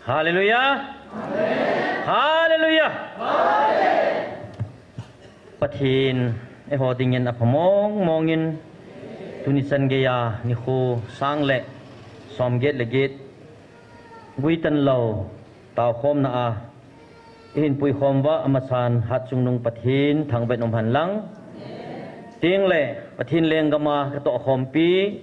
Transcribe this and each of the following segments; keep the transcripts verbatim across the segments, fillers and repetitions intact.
Hallelujah. Hallelujah. Pathen eiho dingin apha mong mongin, tuni chan geiya nikho sang le som get le get guitan lou taokhomna a ihin puikhom uva, amasan hatchungnung Pathen thangvah in umhen lang. Tengle Pathen lenggam a katoh khompi,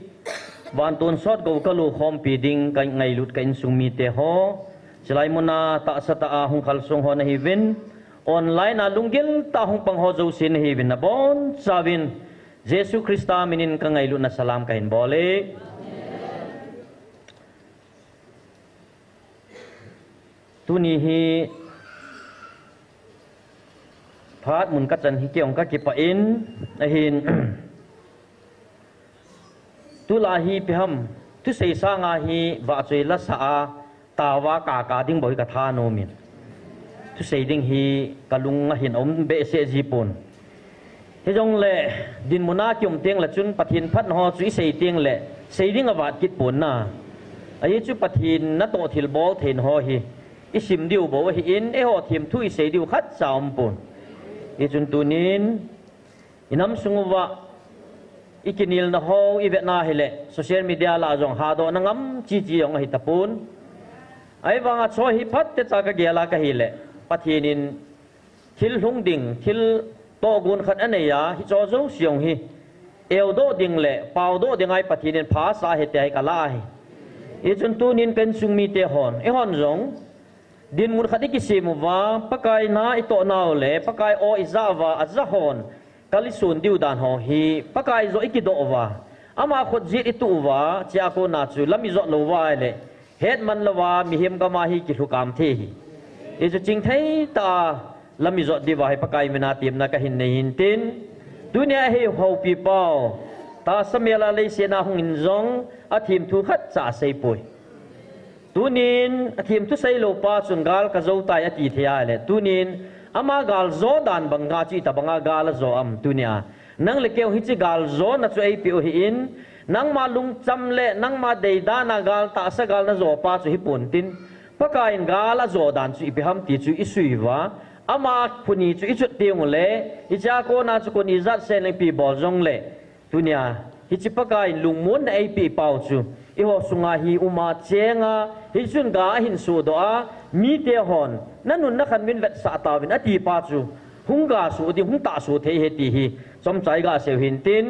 vanton sot gou kalu khompi ding kangailut ka insung mite ho, chulai muna tahsa tah a hung khalsong ho nahiuvin, online a lunggil tah a hung pang ho jouse nahiuvin, nabonchauvin Jesu Christa minin kangailutna salam kahin bol e. Tuni hi phat mun kachan hi kei jong kakipah in, ahin, tulai hi ipi ham, thusei sanga hi vahchoi lasa a taova kaka ding bou hi kathanom in, thusei ding hi kalung ahin um behseh jipon. Hijongle dinmun a kium tengle chun Pathen phatna ho chu isei tengle sei ding avat kit pon na. Ahi chu Pathen natoh thilbol theina ho hi isim diu bou ahin, eiho themthu isei diu khatcha umpon. Hichun tunin inam sung uva ikinelna ho ivetna hile social media lah a jong hadohna ngam chichi jong ahitapon. Ahivanga chu hi phatechan kagel a kahile, Pathen in thil lhung ding, thil tohgon khat anei a, hicho jouse jong hi eudoh ding le paodoh dinga hi Pathen in phasah ahi tia hi kalah ahi. Hichun tunin ka insung mite hon, eihon jong dinmun khat ikisem uva, Pakai na itoh nau le Pakai aw ija uva, aja hon kalisun diu dan ho hi Pakai joh ikidoh uva, ama khut jet itu uva, chua kona chu lam ijot lou uva ahile, hetman louva mihem gam a hi kilhukam thei ahi. Hichu chingthei tah a lam ijot diuva hi Pakai mina temna kahin nei hintin, tunia hi houpi pau, tahsa mel a leiset a hung in jong athemthu khatcha aseipoi. Tunin athemthu seilou pa chun gal kajo tai ati thei ahile, tunin ama gal jo dan banga chu itobanga gal ajo am tunia? Nang le kei hiche gal jona chu eipeh u ahin, nangma lungcham le nangma deidan a gal, tahsa gal najo pa chu hipontin, Pakai in gal ajo dan chu ipi ham ti chu isui uva, ama khut ni chu ichut tengule, hichea kona chu koi ijat sen leng ipi bol jongle, tunia hiche Pakai in lungmonna eipeh pau chu eiho sunga hi uma chenga, hichun ga ahin sodoh a, mite hon nanun nakhan min vetsah tauvin ati pa chu hung gasoh ding, hung tahsoh thei ahi ti hi chomcha igasei u hintin,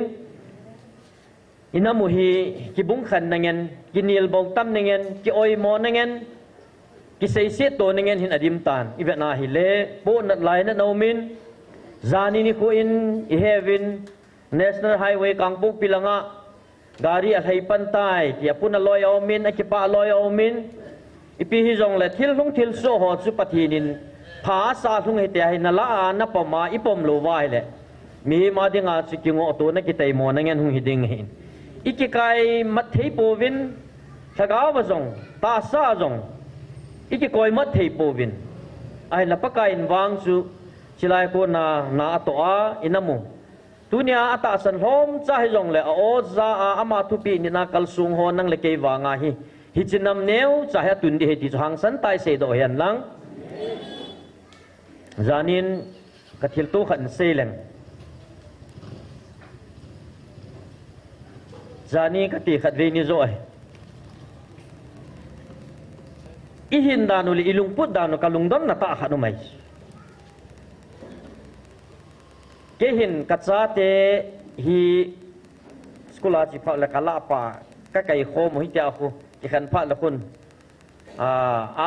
inam u hi kibungkhenna ngen, kinelbou tamna ngen, kioimona ngen, kiseiset tona ngen hin adim tan. Ivetna hile, pohnat lainat aumin, jani nikho in iheuvin, National Highway Kangpokpi langa gari alhai pan tai tia puna loi aumin, akipah loi aumin, ipi hijongle thil lhung thilsoh ho chu Pathen in phasah lhung ahi tia hi nalah a napom a ipom lou uva ahile, mihem a dinga chu kingohtona kitaimona ngen hung hiding ahin, ikikai mat thei pouvin, lhagao a jong, tahsa a jong ikikoi mat thei pouvin. Ahinla Pakai in vang chu chulai kona na atoh a inam u, tunia atahsan lhomcha hijongle a-o ja a ama thupeh nitna kalsong ho nang le kei vanga hi, hiche nam neocha hi atun ding ahi ti chu hangsan tah a iseidoh hen lang. Janin kathilto khat in seileng. Jani kati khatvei ni joh ahi. Ihin dan u le ilungput dan u kalungdonna tah khat um ahi. Kei hin kachate hi school a che phat le kalah pah, kakaikhom u hitia khu, kikhen phat le khun, a,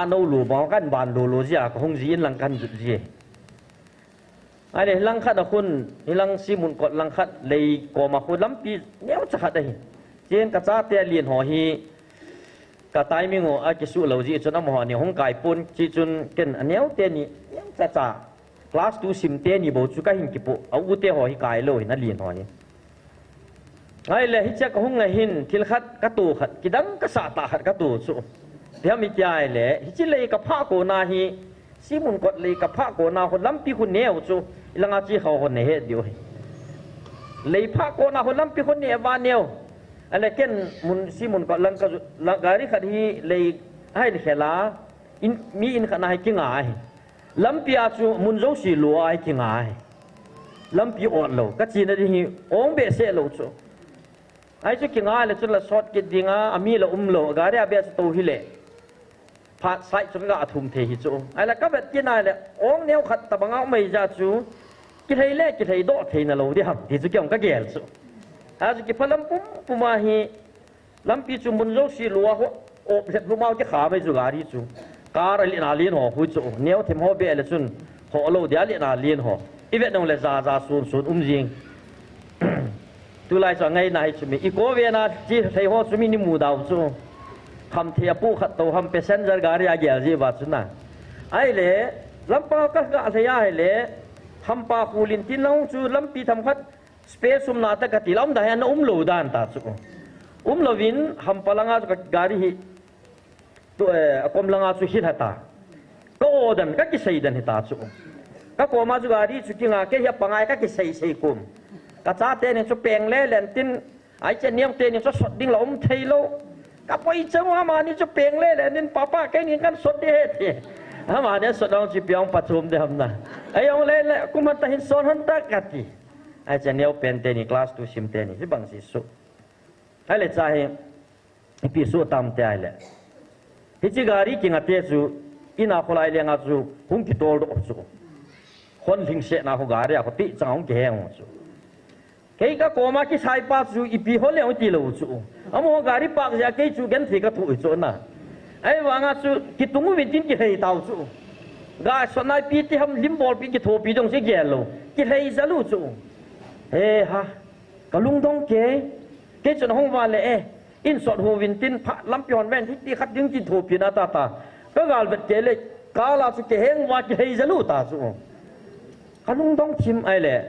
anou lou bang kanban lou lou jia, kahung ji in lang kahin jot ji. Ahile hilang khat a khun, hilang Simunkot lang khat lei koma khu lampi neocha khat ahi. Chen kachate alen ho hi, ka timing u akisuh lou jeh chun amaho ni hung kai pon, hichun ken aneo teni, neocha cha, class two sim teni bou chu kahin kipoh, a-u te ho hi kai lou hin alen ho hi. Ahile hichea kahung a hin thil khat kato khat, kidang kasah tah khat kato chu, ipi ham iti ahile, hiche lei kaphah kona hi, Simunkot lei kaphah kona khu lampi khu neo chu, ilanga che khau hon nahet diu ahi. Lei phah kona khu lampi khu neo va neo. Ahile ken mun, Simunkot lang ka, lang gari khat hi lei ahin khel a, In, mi in khat na hi kinga ahi. Lampi a chu mun jouse lua ahi kinga ahi. Lampi ot lou. Ka chena ding hi ong behseh lou chu. Ahi chu kinga le chun la sot kit ding a, ami la um lou. Gari a beh chu tou hile. Phat sai chu ka ga thum thei hi chu. Ahi la ka vet kit na le ong neo khat tabang a um ahi ja chu. Kilhei le kilhei doh thei na lou di ham. Ti chu kei ong ka gel chu. Ahi chu kiphalam pum pum ahi. Lampi chu mun jouse lua ho, op lhep lhumau kikha mai chu gari chu. Car a lin a lin ho hui chu. Neo them ho beh le chun. Ho lou dia lin a lin ho. I vet nung le ja ja sun sun um jing. Tulai chu angai na hi chu mi. I ko ve na chi thei ho chu mi ni mu dau chu. Ham thei a pu khat to ham passenger gari a gel ji va chu na. Ahi le, lampa ka ga thei ahi le. Hampa khu lin tin long chu lampi tham khat. Space umna ta ka ti lam da hen um lou dan ta chu. Um louvin hampa langa chu ka gari hi. Tu, eh, a kom langa chu hi lha ta. Ka o dan, ka kisei dan hi ta chu. Ka koma chu gari chu kinga kei hi a pangai ka kisei sei kum. Ka chate ni chu peng le len tin, ahi che niang te ni chu sot ding la um thei lou. Ka poi chang amani chu peng le len tin papa kei ni kan sot de he ti. Amani sot dong chi piang pa chum de ham na. Ahi ong le le kum han ta hin son han ta ka ti. Ahi che neo pen te ni class two sim te ni, hi bang si su. Ahi le cha hi, ipi su tam te ahi le. Hichi gari kinga te chu, ina kholai lenga chu, hung kitol doh chu. Hon lhing se na ho gari a ho ti chang hung kiheng chu. Kei ka koma kisai pa chu, ipi ho le hung ti lou chu. Amo gari park ja kei chu, gen thi ka thu chu na. Ahi vanga chu, kitung uvin tin kilhei tau chu. Ga so nai pi ti ham lim bol pi kithopi dong si gel lou. Kilhei ja lou chu. He ha. Ka lungdong kei, kei chun hung va le e, in sot hu vin tin pha lampi hon ven, hiti khat ding kin thopi na ta ta. Ka gal vet kei le, ka la chu kei heng va kihei ja lou ta chu. Ka lungdong thim ahi le,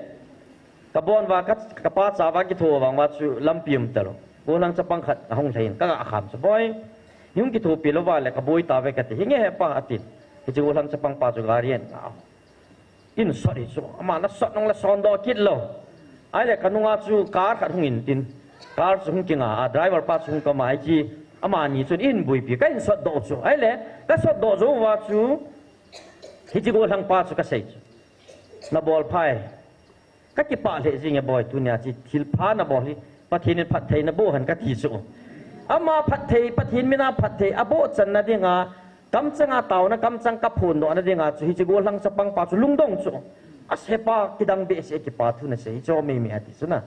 ka bon va ka, ka pa cha va kitho vang va chu lampi um ta lou. Gollhang chapang khat ahung lhai in, ka ga kham chu boi. Hung kithopi lou va le, ka boi ta ve ka ti, hi nge he pa a ti. Hichi gollhang chapang pa chu gari en. In sot hi chu, ama na sot nung la son doh kit lou. Ahi le ka nunga chu car khat hung in tin. Car chu hung kinga, a driver pa chu hung kama ahi chi. Amani chun in buipi, ka in sot doh chu. Ahi le, ka sot doh jou va chu. Hichi gollhang pa chu ka sei chu. Na bol phai. Ka kipah lheh jing e boi tunia chi thil pha na bol hi. Pathen in phatthei na boh hen ka ti chu. Ama phatthei, Pathen mina phatthei, a boh chan na dinga. Kamchanga taona, kamchang ka phondoh na dinga chu hichi gollhang chapang pa chu lungdong chu. A sepa kidang behseh kipa thu na sei, cho mei mei a ti chu na.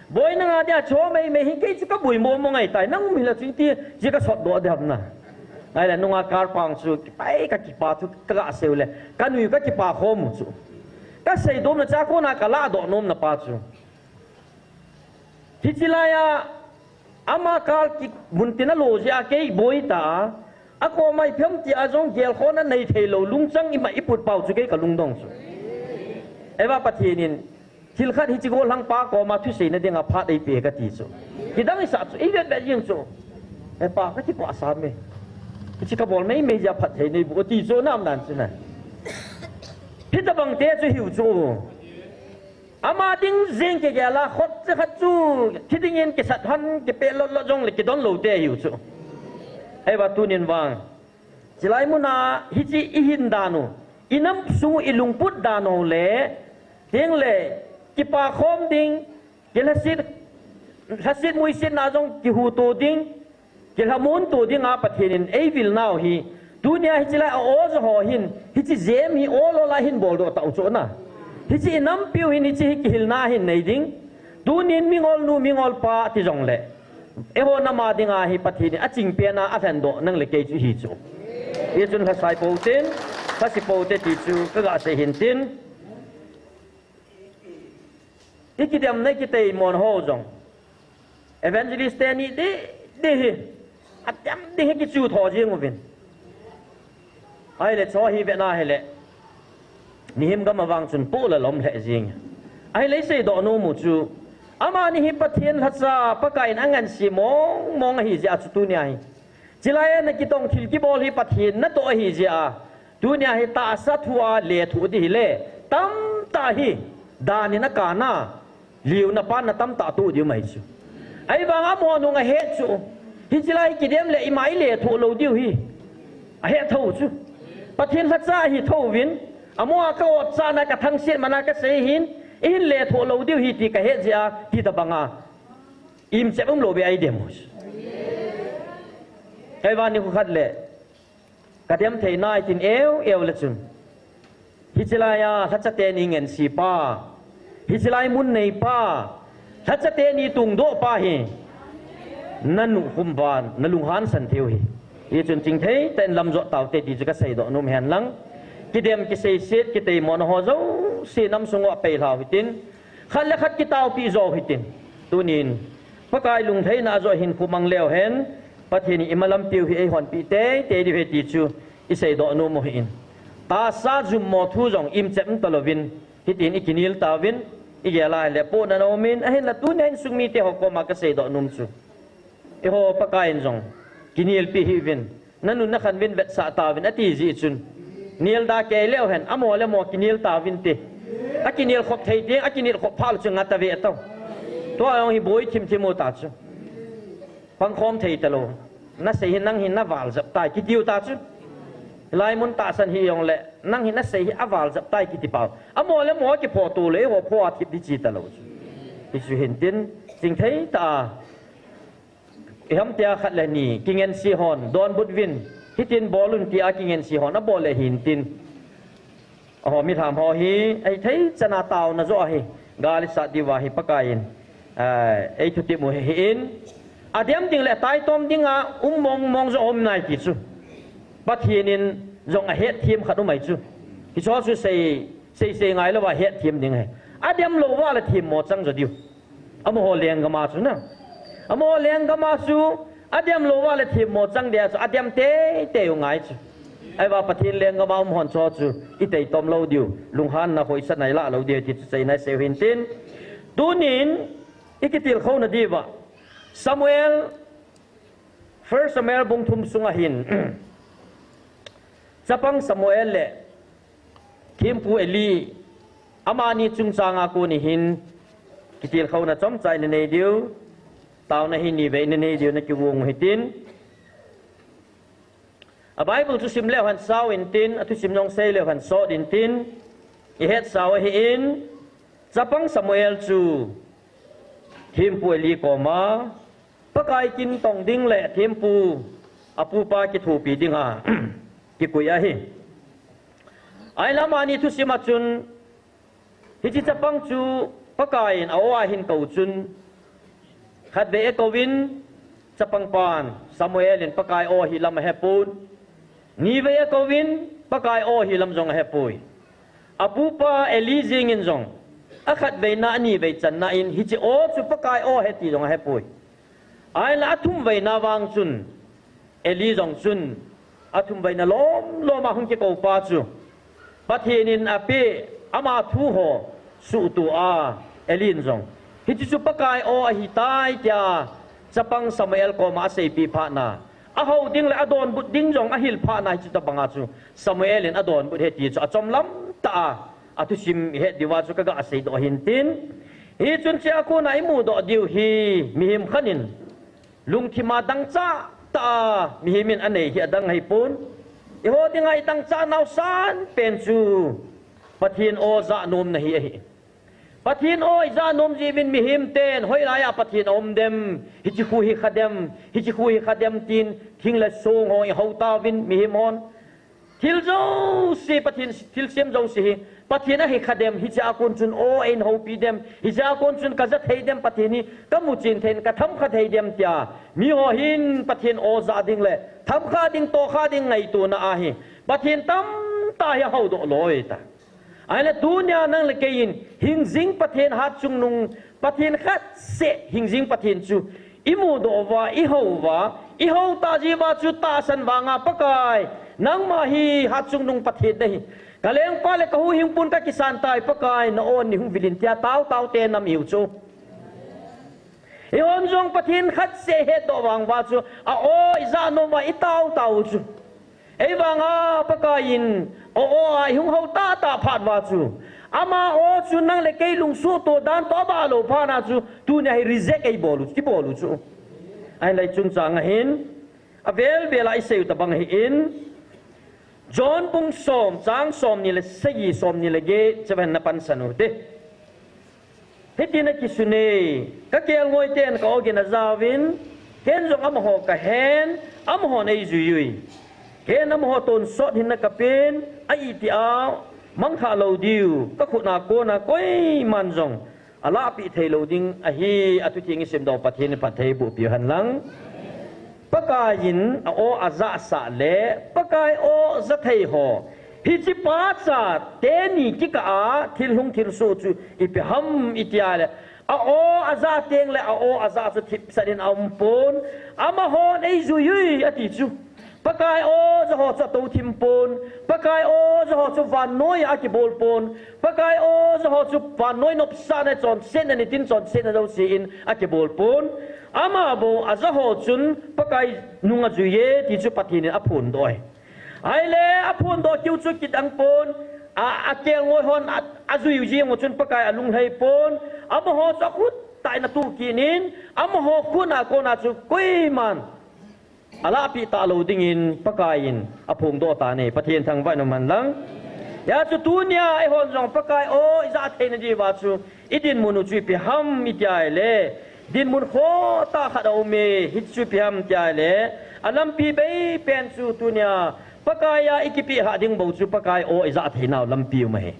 Boi nanga dia cho mei mei hi kei chu ka bui mo mo ngai tai, nang um hi la chu ti, chi ka sot doh de ham na. Ahi le nunga car pang chu, kipai ka kipa thu ka ga sei u le, ka nui ka kipa khom u chu. Ka sei dom na cha kona ka la doh nom na pa chu. Hichi lai a, ama kal ki mun tin a lo jeh a kei boi ta, a koma i phem ti a jong gel khona nei thei lou lungchang i ma i put pau chu kei ka lungdong chu. Eva Pathen in, thil khat hichi gollhang pa koma thusei na dinga phat ei pe ka ti chu. Kidang i sa chu, i vet vet jing chu. E pa ka kipah sa me. Hichi ka bol mei mei jeh a phatthei nei bu ti chu nam dan chu na. Hitabang te chu hiu chu. Ama ding jing kigel a, khut che khat chu, thi dingin kisat hon, kipe lot lot jong le kidon lou te hiu chu. Ahi va tunin vang. Chilai muna, hichi i hin dan u, i nam sung u i lungput dan u le, ting le, kipa khom ding, kilhasit, lhasit muisit na jong kihuto ding, Kilhamon to dinga Pathen in ei vil nau hi, tunia hichi lai a o jo ho hin, hichi jem hi o lo lai hin bol doh tau chu na. Hichi i nampiu hin hichi hi kihilna hin nei ding. Tunin mingol nu mingol pa ti jong le. Eiho nama dinga hi Pathen in a chingpena a lhen doh nang le kei chu hi chu. Hichun lhasai po tin, lhasi po te ti chu ka ga sei hin tin. I kidem na i kitei mon ho jong. Evangelist te ni di, di hi. A dem di hi kichu tho jing uvin. Ahile cho hi ve na hile. Mihem gam a vang chun pu la lom lheh jing. Ahile sei doh nom u chu. Amani hi Pathen lhacha Pakai in a ngansi mong mong ahi jeh a chu tunia hi. Chilai a na kitong thil kibol hi Pathen na toh ahi jeh a. Tunia hi tahsa thu a lethuh di hi le. Tamtah hi. Dan in a kana. Liu na pan na tamtah tu diu mai chu. Ahivang a mo nung a het chu. Hichi lai kidem le ima i lethuh lou diu hi. Ahe thou chu. Pathen lhacha ahi thouvin, amaho a ka otchan a ka thangsiat man a ka sei hin, ihin lethoh lou diu hi ti ka het jeh a, ti tabang a. Imchep umlou beh a idem u chu. Kei vang nikho khat le, ka dem thei nai tin eu eu le chun. Hiche lai a, lhacha teni ngense pa. Hiche lai mun nei pa. Lhacha teni tungdoh pa hi. Na nukhum uva, na lunghansan thei u hi. Hichun chingthei tah in lamjot taute ti chu ka seidoh nom hen lang. Kidem, kiseiset, kitaimona ho jouse nam sung uva peilhau hitin. Khat le khat kitaopi jo hitin. Tunin, Pakai lungtheina a joh hin khu mang leu hen, Pathen in ima lampiu hi eihonpi teitei diu ahi ti chu iseidoh nom u ahin. Tahsa jummo thu jong imchep um talouvin, hitin ikinel tauvin, igel a hile pohnat aumin, ahinla tunia insung mite ho koma ka seidoh nom chu. Eiho Pakai in jong, kinelpi hih uvin, na nun na khan uvin vetsah tauvin, ati jeh chun. Nel da kei leu hen, amaho le amaho kinel tauvin te. Akinel khop thei ding, akinel khop phah lou chu nga tave tau. Tua jong hi boi thim thim u ta chu. Pangkhom thei talou. Na sei hi nang hi na val jep tai, kitiu ta chu. Hilai mun tahsan hi jong le, nang hi na sei hi aval jep tai kiti pau. Amaho le amaho kiphoh to le, eiho phoh a thip di chi talou chu. Hichu hintin, chingthei tah a. Iham tia khat le ni, kingense hon, donbut uvin, hitin bol un tia kingense hon, abol le hintin. Aho, mi lham ho hi, eithei chan a taona joh ahi, gal isat diuva hi Pakai in, eh, eithutim u hi, hin. Adem ding le taitom ding a, um mong mong joh um nai ti chu. Pathen in jong ahetthem khat um ahi chu. Hicho chu sei, sei, sei ngai louva hetthem ding ahi. Adem louva le themmo chang jo diu. Amaho lenggam a chu na. Amaho lenggam a chu, adem louva le themmo chang dia chu, adem teitei u ngai chu. Ahivang Pathen lenggam a um hon cho chu, itaitom lou diu, lunghanna khoisa nai lah lou diu ti chu seina sei u hintin. Tunin, ikitilkhouna diuva. Samuel, First Samuel bung thum sunga hin. Chapang Samuel le Thempu Eli, amani chungchang a kon hin kitilkhouna chomcha ina nei diu, taona hi nivei ina nei diu na kigong u hitin. A Bible chu sim leu hen sao intin, a thusim jong sei leu hen sot intin, ihet sao ahin, chapang Samuel chu Thempu Eli koma, Pakai kin tong ding le thempu apupa kithopi dinga kikoi ahi. Ahinla amani thusim a chun, hiche chapang chu Pakai in a-o a hin kou chun, khatvei akouvin, chapang pan Samuel in Pakai o hi lam ahepon, nivei akouvin, Pakai o hi lam jong ahepoi. Apupa Eli jeng in jong, akhatveina, anivei channa in, hiche o chu Pakai o ahi ti jong ahepoi. Ahinla athumveina vang chun, Eli jong chun, athumveina lom lom a hung kikou pa chu, Pathen in apeh, ama thu ho suhtoh a, Eli in jong, hiche chu Pakai o ahitai tia, chapang Samuel koma aseipeh phatna, ahou ding le adonbut ding jong ahil phatna, hiche tabanga chu Samuel in adonbut ahi ti chu achomlam tah a, athusim ihet diuva chu kaga seidoh hintin. Hichun hichea kona imudoh diu hi, mihem khat in lungthima dangchah tah a mihem in anei hi adang ahipon. Eiho dinga idangchah nau sanpen chu Pathen o jah nomna hi ahi. Pathen o ijah nom jeh uvin mihem ten hoilai a Pathen aum dem, hiche khu hi kha dem, hiche khu hi kha dem tin thing le song ho ihou tauvin mihem hon. Thil jouse, Pathen thilsem jouse hi, Pathen ahi kha dem, hichea kon chun o eihin houpi dem, hichea kon chun kaja thei dem, Pathen hi kamu chen thei in, katham kha thei dem tia, miho hin Pathen o jah ding le tham kha ding, toh kha ding ngaitona ahi, Pathen tamtah hi ahoudoh loi tai. Ahile tunia nang le kei in hingjing Pathen, hatchungnung Pathen khat seh hingjing Pathen chu imudoh uva, ihou uva, ihou tah jeh uva chu tahsan vanga Pakai, nangma hi hatchungnung Pathen nahi. Kalengpa le kahuhhingpu in kakisan tai Pakai, na-o in neihung vil in tia taotao te nam ihiu chu. Eihon jong Pathen khat seh ihetdoh vang uva chu, a-o ijah nom uva itaotao u chu. Eivanga Pakai in o-o a ihung hou tahtah phat uva chu, ama o chu nang le kei lungsuhtoh dan toh abah lou phat na chu, tunia hi reject eibol u, kibol u chu. Ahinla hiche chungchang a hin, avel vel a isei u tabang ahin, John bung som, chang som ni le sagi, som ni le get, cheban na pansan u te. Hitin akisun e, ka kelngoi ten ka ogin ajauvin, ken jong amaho kahen, amahon eijui ui. Ken amaho tonsot hinna kapeh in, a iti a, mangthah lou diu, ka khut a kona koiman jong alahpeh thei lou ding ahi. Athu theng isimdoh Pathen in phatthei boh piu hen lang. Pakai in a-o ajahsah le, Pakai o jathei ho, hiche pachat teni kikah a thil hung thilsoh chu ipi ham iti a le, a-o ajah teng le a-o ajah chu thipsah in aum pon, amahon eijui ui ati chu. Pakai o jaho chu atou thim pon, Pakai o jaho chu vannoi a akibol pon, Pakai o jaho chu vannoi nopsahna chonsetna nitin chonsetna jouse in akibol pon. Ama bou ajaho chun Pakai nung ajui e ti chu Pathen in aphondoh e. Ahile aphondoh keu chu kidang pon, a, akelngoi hon a, ajui jing u chun Pakai alunglhai pon, amaho chu akhut tah in atuh kit in, amaho khut a kona chu koiman alahpeh talou dingin Pakai in aphongdoh tan e, Pathen thangvah in um hen lang. Hijeh chun tunia eihon jong Pakai o ijah theina diuva chu idinmun u chu ipi ham iti a le, dinmun khohtah khat aum e, hichu ipi ham iti a le, alampi beipen chu tunia Pakai a ikipeh lhah ding bou chu Pakai o ijah theinau lampi um ahi.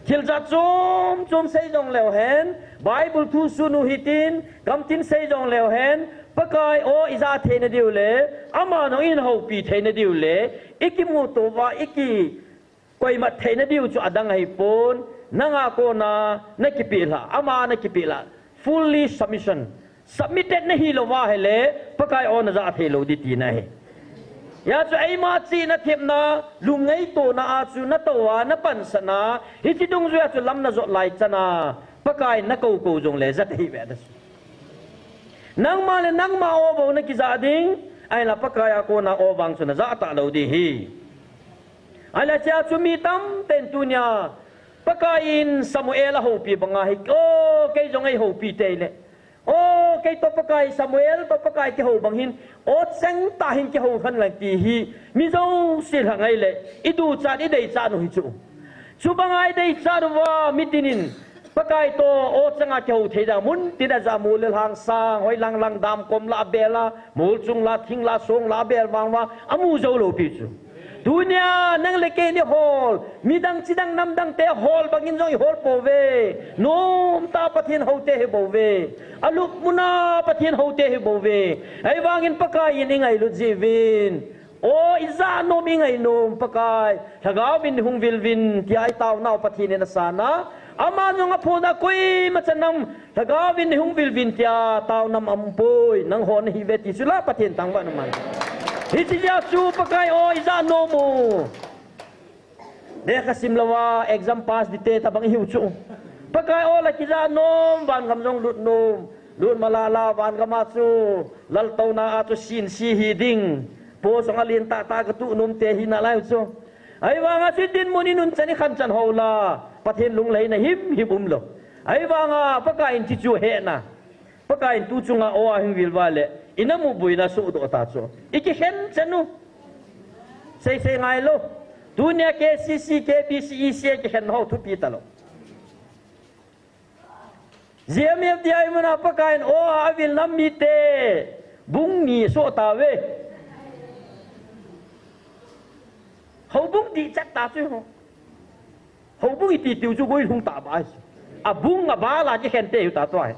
Thil jat chom chom sei jong leu hen, Bible thu sun u hitin, gamtin sei jong leu hen, Pakai o ijah theina diu le, ama nung in houpi theina diu le, ikimuto uva, ikikoimat theina diu chu adang ahipon, nanga kona nakipeh lhah, ama nakipeh lhah, fully submission. Submitted nahi louva ahile, Pakai o najah thei lou ding tina ahi. Hijeh chun eima chihna themna, lungngaitona a chu natou a, napansatna, hiche dungjuia chu lam najot lai chana, Pakai in nakou kou jongle jat ahi ve ati chu. Nangma le nangma o bou nakijah ding, ahinla Pakai a kona o vang chu najah talou ding ahi. Ahile chea chu mi tamtah in tunia, Pakai in Samuel ahoupi banga hi, o, kei jong eihoupi tei le. O, kei toh Pakai, Samuel toh Pakai kihou bang hin, o chengtah hin kihou hen lang ti hi, mi jouse lhang ahile, iduchat, ideichat u hi chu. Chubanga ideichat uva, mitin in, Pakai toh, o changa kihou thei ding, muntin a ja mu le lhang sang, hoi lang lang dam kom la abel a, mol chung la, thing la, song la abel vang uva, amu jou lou pi chu. Tunia, nang le kei in ihol, midang chidang namdang te hol bangin jong ihol pouve. Nomtah Pathen houte hi bouve. Alup muna Pathen houte hi bouve. Ahivangin Pakai in ingailut jiuvin. O, ijah nom, ingai nom Pakai, Lhagao vin neihung vil uvin, tia itaonau Pathen in asana. Ama jong aphona koima chan nam, Lhagao vin neihung vil uvin tia taona aumpoi, nangho nahiuve ti chu la Pathen thangvah in um hen. Hiche jeh a chu Pakai o ijah nom u. Lekha sim louva, exam pass ding te tabang ihiu chu. Pakai o la kijah nom, vangam jong lut nom. Lut malala, vangam a chu, laltouna a chu sin si hi ding. Po jong alen tah tah katuh nom te hi nalai u chu. Ahivanga chu dinmun in un chan ikhan chan hou la, Pathen lunglhaina himhim umlou. Ahivanga Pakai in hichu hena. Pakai in tu chunga o ahung vil uva le, ina mu buina suhdoh ta chu. Ikikhen chan u. Sei sei ngailou. Tunia K C C, K B C, E C A kikhen ho thupi talou. G M F D I muna Pakai in o avil nam mite bung ni soh tauve. Houbung dihchat ta chu ho. Houbung iti tiu chu guilhung tah ba. Abung abal a kikhen te u ta tua hi.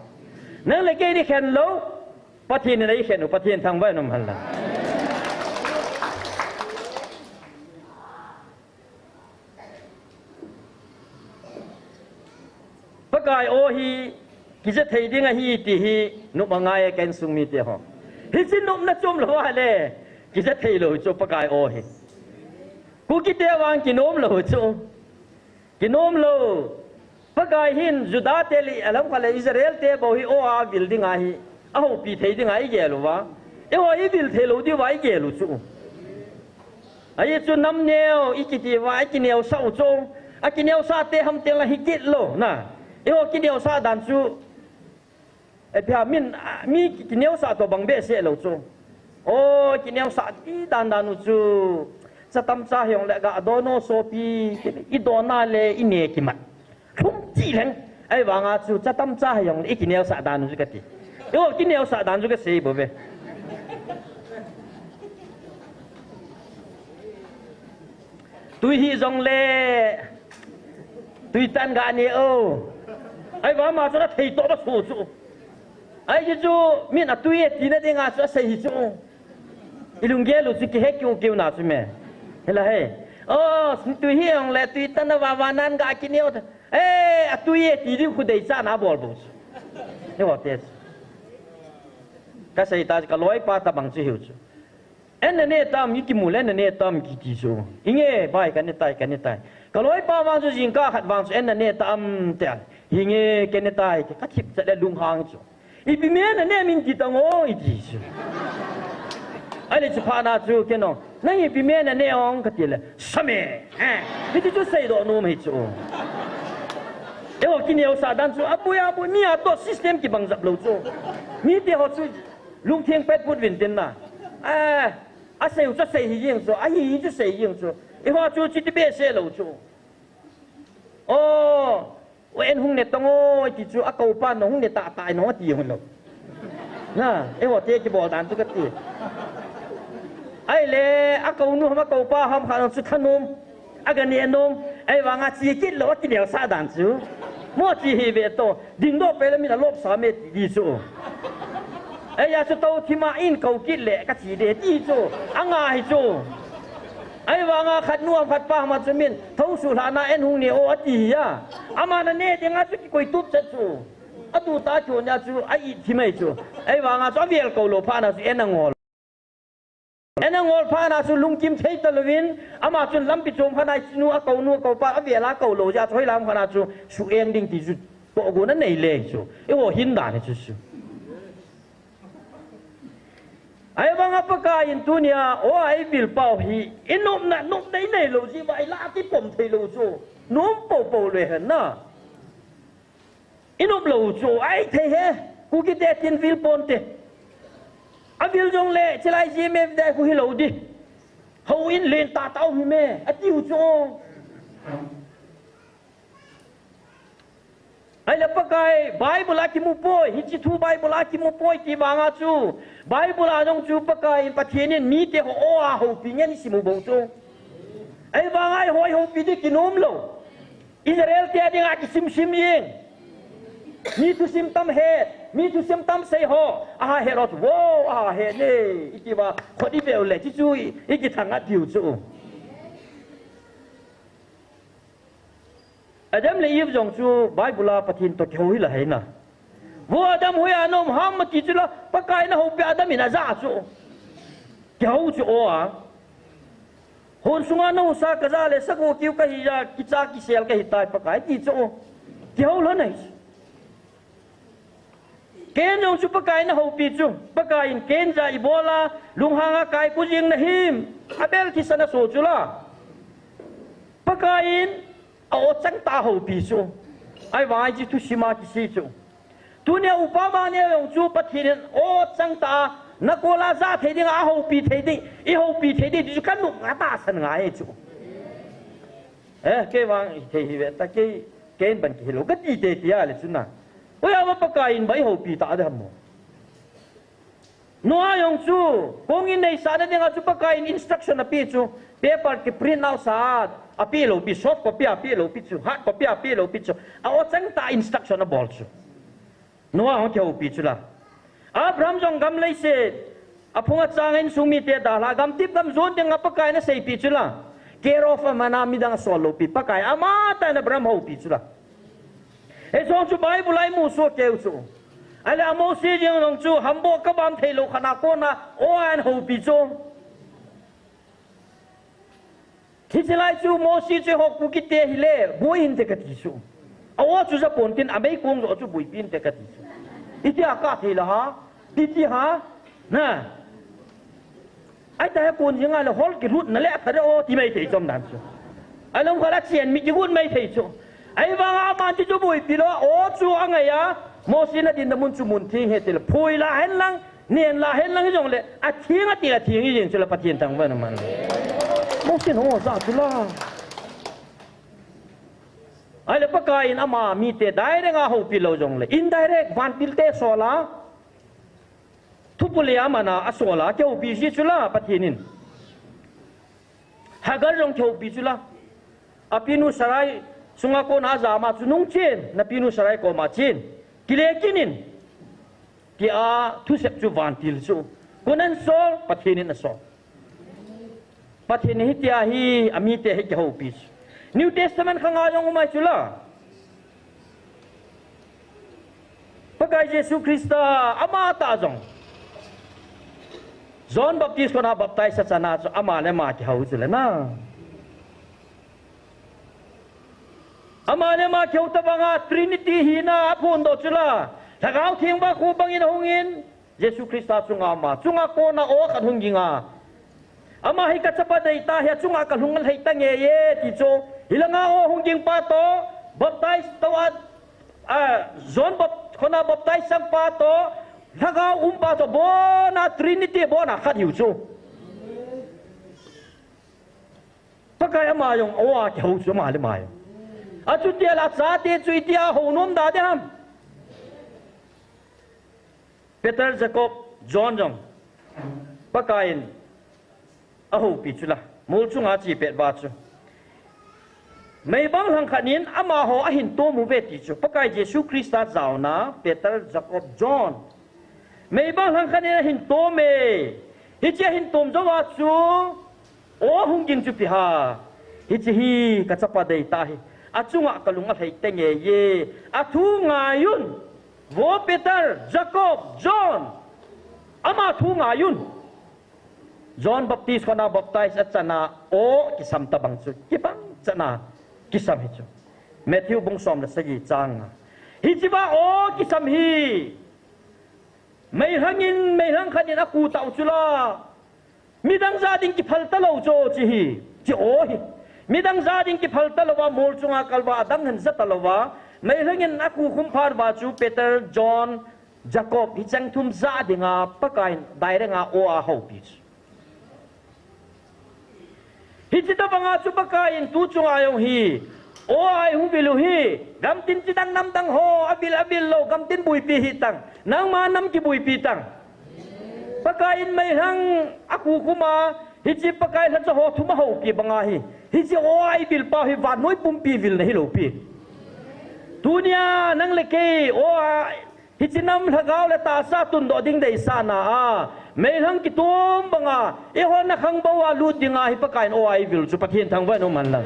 Nang le kei in ikhen lou. Pathen in eikhen u, Pathen thangvah in um hen lang. Pakai o hi, kija thei ding ahi ti hi, nop angai e ka insung mite ho. Hiche nopna chom lou a le, kija thei lou chu Pakai o hi. Kuki te vang kinom lou chu. Kinom lou. Pakai hin Juda te le, alam khat le Israel te bou hi o avil ding ahi. Ahoupi thei ding ahi gel uva. Eiho ivil thei lou diuva igel u chu. Ahi chu nam neo, ikiti uva, ikineosah u chu. Akineosah te ham te la hi kit lou, na. Eiho kineosah dan chu. Ipi ham min, a, mi kineosah toh bang behseh lou chu. O, kineosah ti dan dan u chu. Chatam cha hijongle ga dono sopi, i dona le i ne kimat. Lhum chi leng. Ahivanga chu chatam cha hijongle i kineosah dan chu kati. Eiho kineosah dan chu kasei bou ve. Tui hi jongle tui tan ga ne o. Ahivanga chu athei toh ba chu chu. Ahi chu min atui e tina dinga chu asei hi chu. I lunggel u chu kihe kiu kiu na chu me. Hila he. O, tui hi jongle tui tan a vava nan ga kineo ta. E, atui e ti ding khu deichat na bol bou chu. Eiho te chu. Kasei ta chu kaloipa tabang chu hiu chu. An nane tam, i kimu le an nane tam kiti chu. Inge, bai, ka ne tai, ka ne tai. Kaloipa vang chu jingkah khat vang chu an nane tam te an. Hinge, ka ne tai, ka thip chat le lunghang chu. Ipi me nane min ti tang o, iti chu. Ahile chu phat na chu, kei nong. Nang ipi me nane ong kati le. Sa me. Eh. Hiti chu seidoh nom hi chu. Eiho kineosah dan chu. Aboi, aboi, mi a toh system kibang jap lou chu. Mite ho chu. Lungtheng pet put vin tin na. Eh, asei u chu sei hi jeng chu, ahi hi chu sei jeng chu. Eiho chu chuti behseh lou chu. O, o en hung ne tang o, ti chu akou pa nong hung ne tah tah nong ati hung lou. Na, eiho te kibol dan chu kati. Ahile, akou nu ham akou pa ham kha nong chu thanom. Aga ne nom, ahivanga chi kit lou, akineosah dan chu. Mo chi hi ve to, dingdoh peh le min alopsa me ti di chu. Ahia chu tou thima in kou kit le, ka chi de ti chu. Anga hi chu. Ahivanga khat nu ham khat pa ham chu min, thou su lhana an hung ne o ati hi a. Ama nane dinga chu kikoi tup chat chu. Atu ta chu nia chu, a it thim ahi chu. Ahivanga chu avel kou lou phat na chu an angol. An angol phat na chu lungkim thei ta louvin, ama chun lampi chom khat na chinu akou nu akou pa avel a kou lou jeh a chu hoilam khat na chu su eng ding ti chu tohgon anei le chu. Eiho hin dan hi chu chu. Ahivanga Pakai in tunia, o a i vil pau hi, i nopna, nopna i nei lou jeh uva, i la a kipom thei lou chu. Nom pou pou le hen na. I nop lou chu, ahi thei he, Kuki te tin vil ponte. Avil jongle, chilai G M F te khu hilou di. Hou in len tah tah u hi me, ati u chu. Ahile Pakai, Bible a kimu poi, hiche thu Bible a kimu poi ti vanga chu. Bible a jong chu Pakai in Pathen in mite ho o a houpi ngen i sim u bou chu. Ahivanga eiho i houpi di kinom lou. Israel te dinga kisim sim jeng. Mi thusim tam het, mi thusim tam sei ho. Aha het ho chu, wow, aha het ne. Iti uva, khut i veu le, chu chu i, i kithang a tiu chu. Adam le Eve jong chu Bible a Pathen toh kihou hi la hei na. Vo Adam, hoiya na um ham ati chu la, Pakai in ahoupi a Adam in aja chu. Kihou chu o a. Hon sunga na husa kaja le sago kiu kahi ja, kicha kisel kahi tai Pakai ti chu o. Kihou lhon ahi chu. Cain jong chu Pakai in ahoupi chu. Pakai in Cain ja ibola, lunghang a kai koi jeng na him. Abel thisan aso chu la. Pakai in a o chang tah a houpi chu. Ahivang hiche thusim a kisei chu. Tunia upa mani jong chu Pathen in o chang tah a, na kol a ja thei ding a houpi thei ding, i houpi thei ding, ti chu ka nung a tahsan ngai chu. Eh, kei vang i thei hi ve ta kei, kei ban kihilou, kati tei tei a le chu na. Oi, ama Pakai in ba i houpi ta de ham mo. Noah jong chu, kong in neisah na dinga chu Pakai in instruction ape chu, paper kiprint nau sa, ape lou pi, soft copy ape lou pi chu, hard copy ape lou pi chu, a o chang tah instruction abol chu. Noah hung kihoupi chu la. Abraham jong gam leiset, aphung achang insung mite dalha, gamtip gamjon dinga Pakai in aseipi chu la. Care of a mana midang asol lou pi, Pakai amatah in Abraham houpi chu la. Hiche jong chu Bible a i musoh keu chu. Ahile a Mose jeng jong chu, hamboh kabam thei lou khat na kona, o a in houpi chu. Hiche lai chu Mose chu eiho Kuki te hile, boi hinte kati chu. A o chu ja pon tin, a meikong jo chu boipi hinte kati chu. Iti a kah thei la ha, titi ha, na. Ahi ta he kon jing a le hol kilut na le a thare o ti mai thei chom dan chu. A lom khala chen mi kigut mai thei chu. Ahivanga aman chu chu boipi lou, o chu angai a, Mose in adinna mun chu mun theng hi ti le, phui la hen lang, nen la hen lang hijongle, atheng ati le atheng hi jeng chu le Pathen thangvah in aman. Pathen ho ja chu la. Ahile Pakai in ama mite direct a houpi lou jongle, indirect vantil te sol a, thupu le a man a asol a, kihoupi ji chu la Pathen in. Hagar jong kihoupi chu la. Apinu Sarai sunga kona ajam a chu nungchen, napinu Sarai koma chen. Kile kit in. Tia thusep chu vantil chu. Koiin asol, Pathen in asol. Pathen in hitia hi, amite hi kihoupi chu. New Testament khang a jong um ahi chu la. Pakai Jesu Christa ama tah jong. John Baptist kona baptize achan a chu ama le ama kihou chu le na. Ama le ama kihou tabang a Trinity hina aphondoh chu la. Lhagao Theng vahkho bangin ahung in. Jesu Christa chunga ama, chunga kona aw khat hung ging a. Ama hi kachapa deitah ahi, achunga kalung alhai tange e ti chu. Hilanga aw hung ging pa toh, baptize tou a, a, John bap-, kona baptize chang pa toh, lhagao um pa toh, abona Trinity abona khat hiu chu. Pakai ama jong aw a kihou chu ama le ama jong. Achuti ahile achate chu itia hou nom da ding ham. Peter, Jacob, John jong Pakai in ahoupi chu la. Mol chunga ache pet uva chu. Meibang lhang khat in amaho ahin tom uve ti chu. Pakai Jesu Christa jaona Peter, Jacob, John. Meibang lhang khat in ahin tom e. Hiche ahin tom jou a chu. Aw hung ging chu ipi ham. Hiche hi kachapa deitah ahi. Achunga kalung alhai tange e. Athu ngai un. Vo Peter, Jacob, John. Ama thu ngai un. John Baptist kona baptize achan a aw kisam tabang chu. Kibang chan a kisam hi chu. Matthew bung som le sagi chang nga. Hiche va aw kisam hi. Meilhang in, meilhang khat in aku tau chu la. Midang ja ding kiphal talou chu chi hi, chi aw hi. Midang ja ding kiphal talou va, mol chunga kal va, adang hen ja talou va. Meilhang in aku khum phat uva chu Peter, John, Jacob, hicheng thum ja dinga Pakai in direct a aw a houpi chu. Hiche tabang a chu Pakai in tu chunga jong hi, aw a eihung vil u hi, gamtin chidang namdang ho, avil, avil lou, gamtin buipi hitang, nangma nam kibuipi tang. Pakai in meilhang aku khum a, hiche Pakai lhacha ho thum ahoupi banga hi, hiche aw a eivil pau hi vannoi pumpi vilna hilou pi. Tunia nang le kei aw a, hiche nam lhagao le tahsa tundoh ding deisahna a, meilhang kitom banga, eihon na khang bou a lut dinga hi Pakai in aw a eivil chu Pathen thangvah in um hen lang.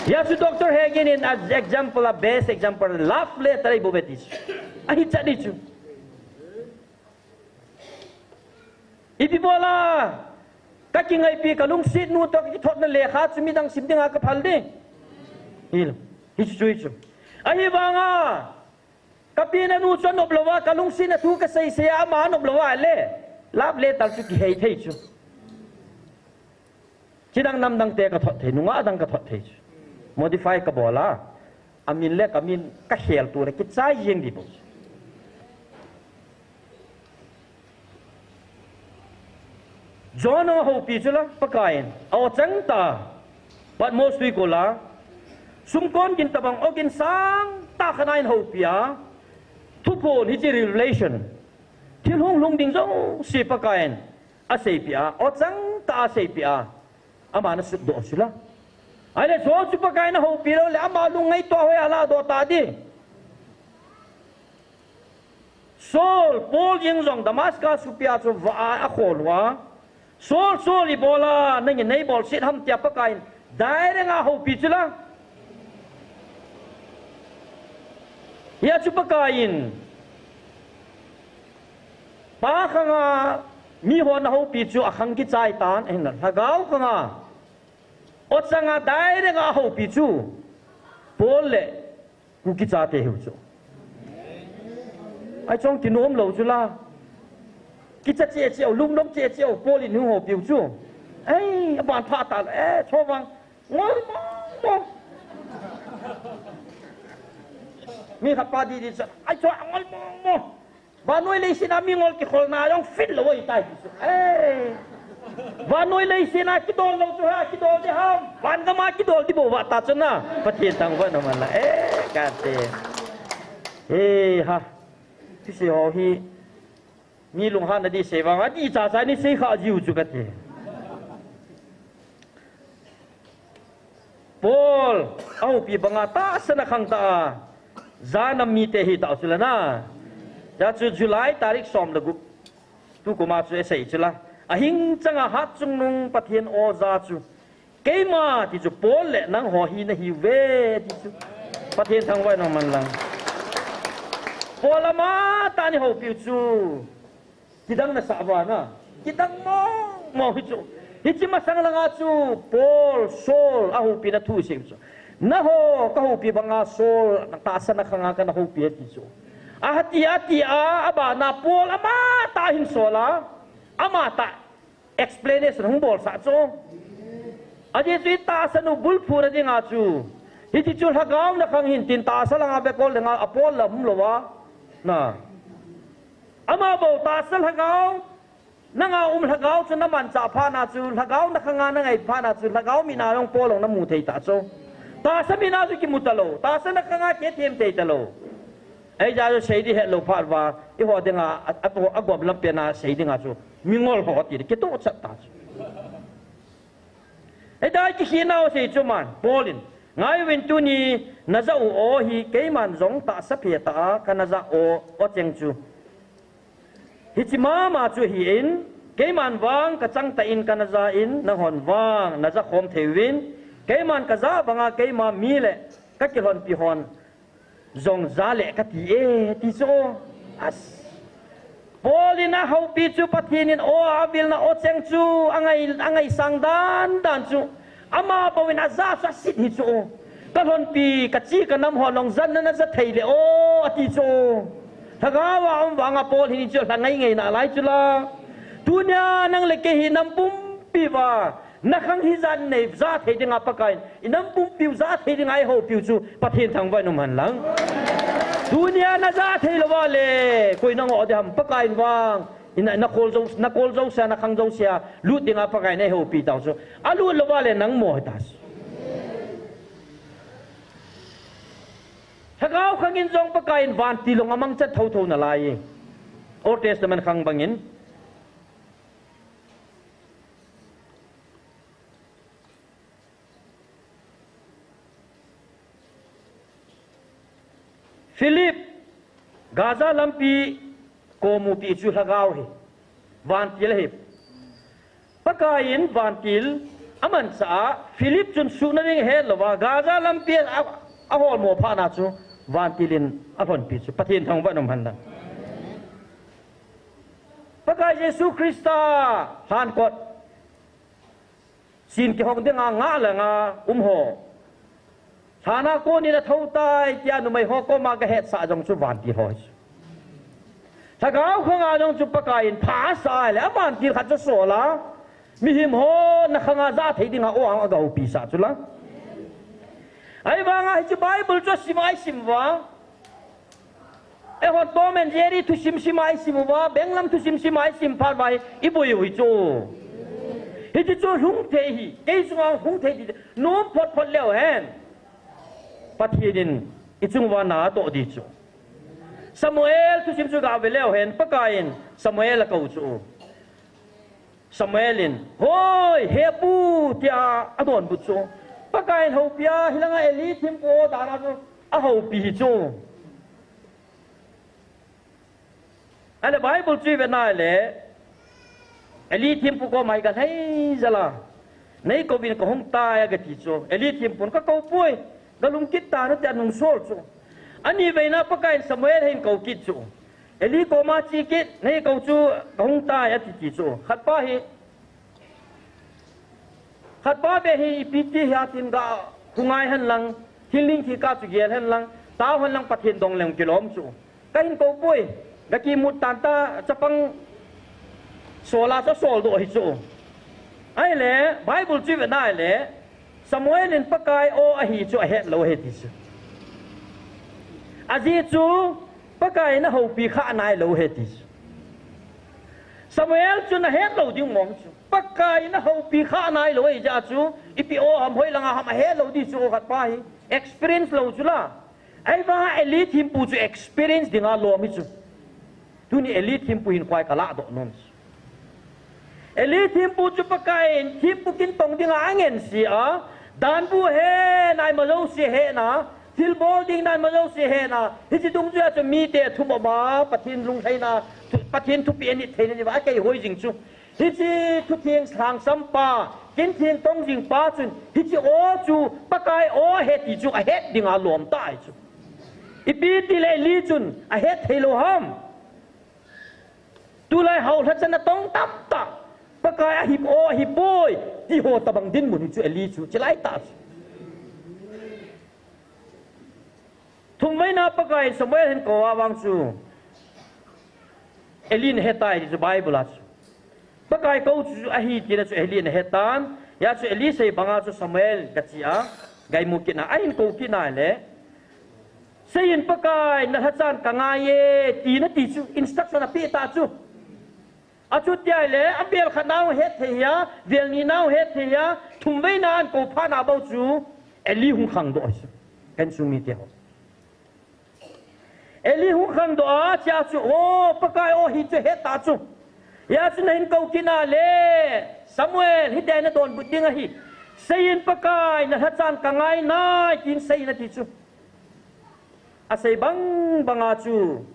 Hia chu Doctor Hagin in a example a, best example, love letter eiboh uve ti chu. Ahi chat di chu. Ipi bol a, kakingaipi kalungset nu toh kakithotna lekha chu midang sim dinga kaphal ding. Hilou. Hichu chu hichu. Ahivanga, kapi nanu chu anop lou va, kalungsetna thu kasei sei a, ama anop lou va le. Love letter chu kihei thei chu. Chidang namdang te kathot thei, nungah dang kathot thei chu. Modify kabol a. Amin le kamin kakhel tu le kichai jeng di bou. John ahoupi chu la, Pakai in. Aw chang ta. Patmos tui kol a. Sumkon gin tabang aw gin sang tah khat a eihoupi a. Thuphon hiche revelation. Thil hung lhung ding jouse Pakai in. Aseipeh a, aw chang ta aseipeh a, aman asutdoh chu la. Ahile Saul chu Pakai in ahoupi lou le, ama lungngaito a hoi a ladoh ta di. Saul, Paul jeng jong Damascus khopi a chu vah a akhol uva. Saul, Saul, ipi bol a nangin neibolset ham tia Pakai in direct a ahoupi chu la. Hia chu Pakai in Pa khanga mihon ahoupi chu akhang kichai tan, ahinla lhagao khanga aw changa direct a ahoupi chu Paul le Kuki chate hiu chu. Ahi chong kinom lou chu la. Kicha cheh cheh u, lungdong cheh cheh u, Paul in hung houpiu chu. Ahi, aban pha ta le, eh, chomang. Ngol mong mong. Mi khat pa di di sa, ahi chong ngol mong mong. Vannoi leiset a mi ngol kikholna jong fit lou ahitai. Eh. Vannoi leiset a kidol lou chu ha, kidol ding ham. Van gam a kidol ding bou va ta chu na. Pathen thangvah in um hen lang. Eh, kati. Eh, ha. Thusei ho hi. Mi lunghanna ding sei vang, adih chacha in sei kha jiu chu kati. Paul, ahoupi banga tahsan a khang tah a, ja nam mite hi tau chu la na. Hijeh chun July tarik som le gup. Tukum a chu asei chu la. Ahing chang a Hatchungnung Pathen aw ja chu. Keima ti chu Paul le nangho hi nahiuve ti chu. Pathen thangvah in um hen lang. Paul amatah in eihoupiu chu. Kidang nasah uva na. Kidang mong mong hi chu. Hiche masang langa chu Paul, Saul, ahoupi na thu asei chu. Nangho kahoupi banga Saul, tahsan a khanga kana houpi e ti chu. Ati, ati a, abana Paul amatah hin sol a. Amatah explanation hung bolsah chu. Ajeh chu i tahsan u bulphu na dinga chu. Hiti chu lhagao na khang hin tin tahsa langa bek kol dinga a Paul la hum lou a. Na. Ama bou tahsa lhagao. Nanga um lhagao chu na manchah phat na chu, lhagao na khanga na ngai phat na chu, lhagao mina jong Paul jong na mu thei ta chu. Tahsa mina chu kimu talou, tahsa na khanga kithem thei talou. Ahijeh chu sei ding hetlou phat uva, eiho dinga, a, a, agom lam pena sei dinga chu, mingol ho ti, kitoh chat ta chu. Ahijeh chu kikhenna u sei chu man, Paul in, ngai uvin tuni, na ja u aw hi, keiman jong tahsa phe tah a, kana ja aw, aw cheng chu. Hiche mama chu ahin, keiman vang kachang tah in kana ja in, nanghon vang naja khom thei uvin, keiman kaja banga keima mi le kakilhonpi hon jong ja le kati e, ti chu. As. Paul in ahoupi chu Pathen in aw a avilna aw cheng chu angai, angaisang dan dan chu. Ama bou in aja chu asit hi chu. Kalhonpi, kachi kanam ho nong jan na naja thei le o, ati chu. Lhagao a um vanga Paul hin chu lha ngai ngai nalai chu la. Tunia nang le kei hi nam pumpi uva, na khang hi jan nei ja thei dinga Pakai in, i nam pumpi u ja thei dinga eihoupi u chu Pathen thangvah in um hen lang. Tunia naja thei lou uva le, koi nangoh ding ham Pakai in vang. Ina, na kol jo, na kol jousea, na khang jousea, lut dinga Pakai in eihoupi tau chu. Alut lou uva le nang mo hita. Lhagao khang in jong Pakai in vantil long amang chat thotho nalai. Old Testament khang bangin. Philip, Gaza lampi komu pi chu lhagao hi, vantil hi. Pakai in vantil amanchah a, Philip chun suhna ding ahet louva, Gaza lampi a, ahol mo phat na chu, vantil in alhonpi chu, Pathen thangvah in um hen lang. Pakai Jesu Christa lhankot. Sin kihong dinga ngah le nga um ho. Lhana konin atho tai, tia numei ho koma gahetsah jong chu vantil ho hi chu. Lhagao khanga jong chu Pakai in pha asah le, avantil khat chu asol a. Mihem ho na khanga ja thei dinga aw a agahoupi sah chu la. Ahivanga hiche Bible chu asim a isim uva. Eihon Tom and Jerry thusim sim a isim uva, benglam thusim sim a isim phat uva hi, iboi u hi chu. Hiche chu lhung thei hi, kei chunga lhung thei ti, nom phot phot leu hen. Pathen in ichung uva na atoh ding chu. Samuel thusim chu gave leu hen, Pakai in Samuel akou chu. Samuel in, "Hoi, he pu," tia adonbut chu. Pakai in houpi a, hilanga Eli thempu dan a chu ahoupi hi chu. Ahile Bible chu ivet na le, Eli thempu koma hi galhai jal a, "Nei kouvin kahung tai," agati chu. Eli thempun, "Kakou poi, galhung kit tan," tia anung sol chu. Aniveina Pakai in Samuel hin kou kit chu. Eli koma che kit, "Nei kou chu kahung tai," ati ti chu. Khatpa hi, khatpa beh hi ipi ti hia tin gahung ngai hen lang, thingling thilkah chu gel hen lang, tao hen lang Pathen dong leng kilom chu. Kahin kou poi, gakimut tan ta chapang sol a chu asol doh hi chu. Ahile, Bible chu ivet na ahile, Samuel in Pakai aw ahi chu ahet lou ahi ti chu. Ajeh chu Pakai in ahoupi kha nailou ahi ti chu. Samuel chu ahet lou ding mong chu. Pakai in ahoupi kha nailou ahijeh chu, ipi o ham hoi langa ham ahet lou ding chu o khat pa hi. Experience lou chu la. Ahivang Eli thempu chu experience dinga lom hi chu. Tuni Eli thempu hin koi kala doh nom chu. Eli thempu chu Pakai in thempu kintong dinga angensia, danbu ahe nai ma jouse ahe na, thilbol ding nai ma jouse ahe na, hiche dungjuia chu mite thum a ba, Pathen lunglhaina, thu, Pathen thupeh anit theina diuva akeihoi jing chu. Hiche thutheng lhangsam pa, kin theng tong jing pa chun, hiche o chu, Pakai o ahi ti chu ahet dinga lom tai chu. Ipi tile Eli chun ahet thei lou ham. Tulai hao lhacha natong tamtah, Pakai ahi o ahi poi, ti ho tabang dinmun hi chu Eli chu, chilai tah chu. Thumveina Pakai in Samuel ahin kou a vang chu, Eli in ahetai ti chu Bible a chu. Pakai kou chu ahi tina chu Eli in ahetan, hia chu Eli sei banga chu Samuel kachi a, gaimu kitna, ahin kou kitna le, Seiyin Pakai, nalhachan kangai e, tina ti chu, instruction apeh ta chu. Achuti ahile, avel khatna hung het thei hia, vel nina hung het thei hia, thumveina ahin kou phatna bou chu, Eli hung khangdoh ahi chu. Ka insung mite ho. Eli hung khangdoh a, chia chu, o, Pakai o hi chu ahet ta chu. Hia chu nahin kou kitna le, Samuel, hitia nadonbut ding ahi. Seiyin Pakai, nalhachan kangai nai, tin seiyin ati chu. Asei bang banga chu,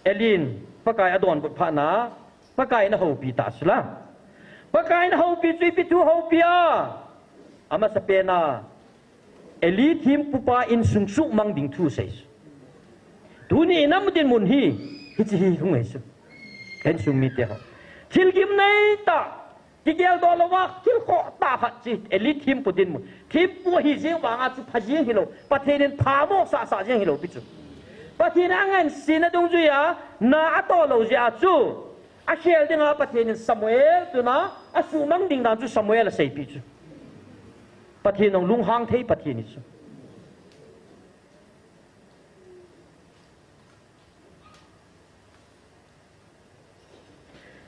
Eli in Pakai adonbut phatna, Pakai in ahoupi ta chu la. Pakai in ahoupi chu ipi thu houpi a. Amasapena, Eli thempupa insung suhmang ding thu asei chu. Tuni inam dinmun hi, hiche hi hung ahi chu. Ka insung mite ho. Thil gimnei tah, kigeldoh louva, thil khoh tah khat chu, Eli thempu dinmun. Thempu ahi jeng vanga chu pha jeng hilou. Pathen in phamo sahsah jeng hilou pi chu. Pathen in angansena dungjuia, na atoh lou jeh a chu. Akhel dinga Pathen in Samuel tuna, asuhmang ding dan chu Samuel aseipeh chu. Pathen jong lunghang thei Pathen ahi chu.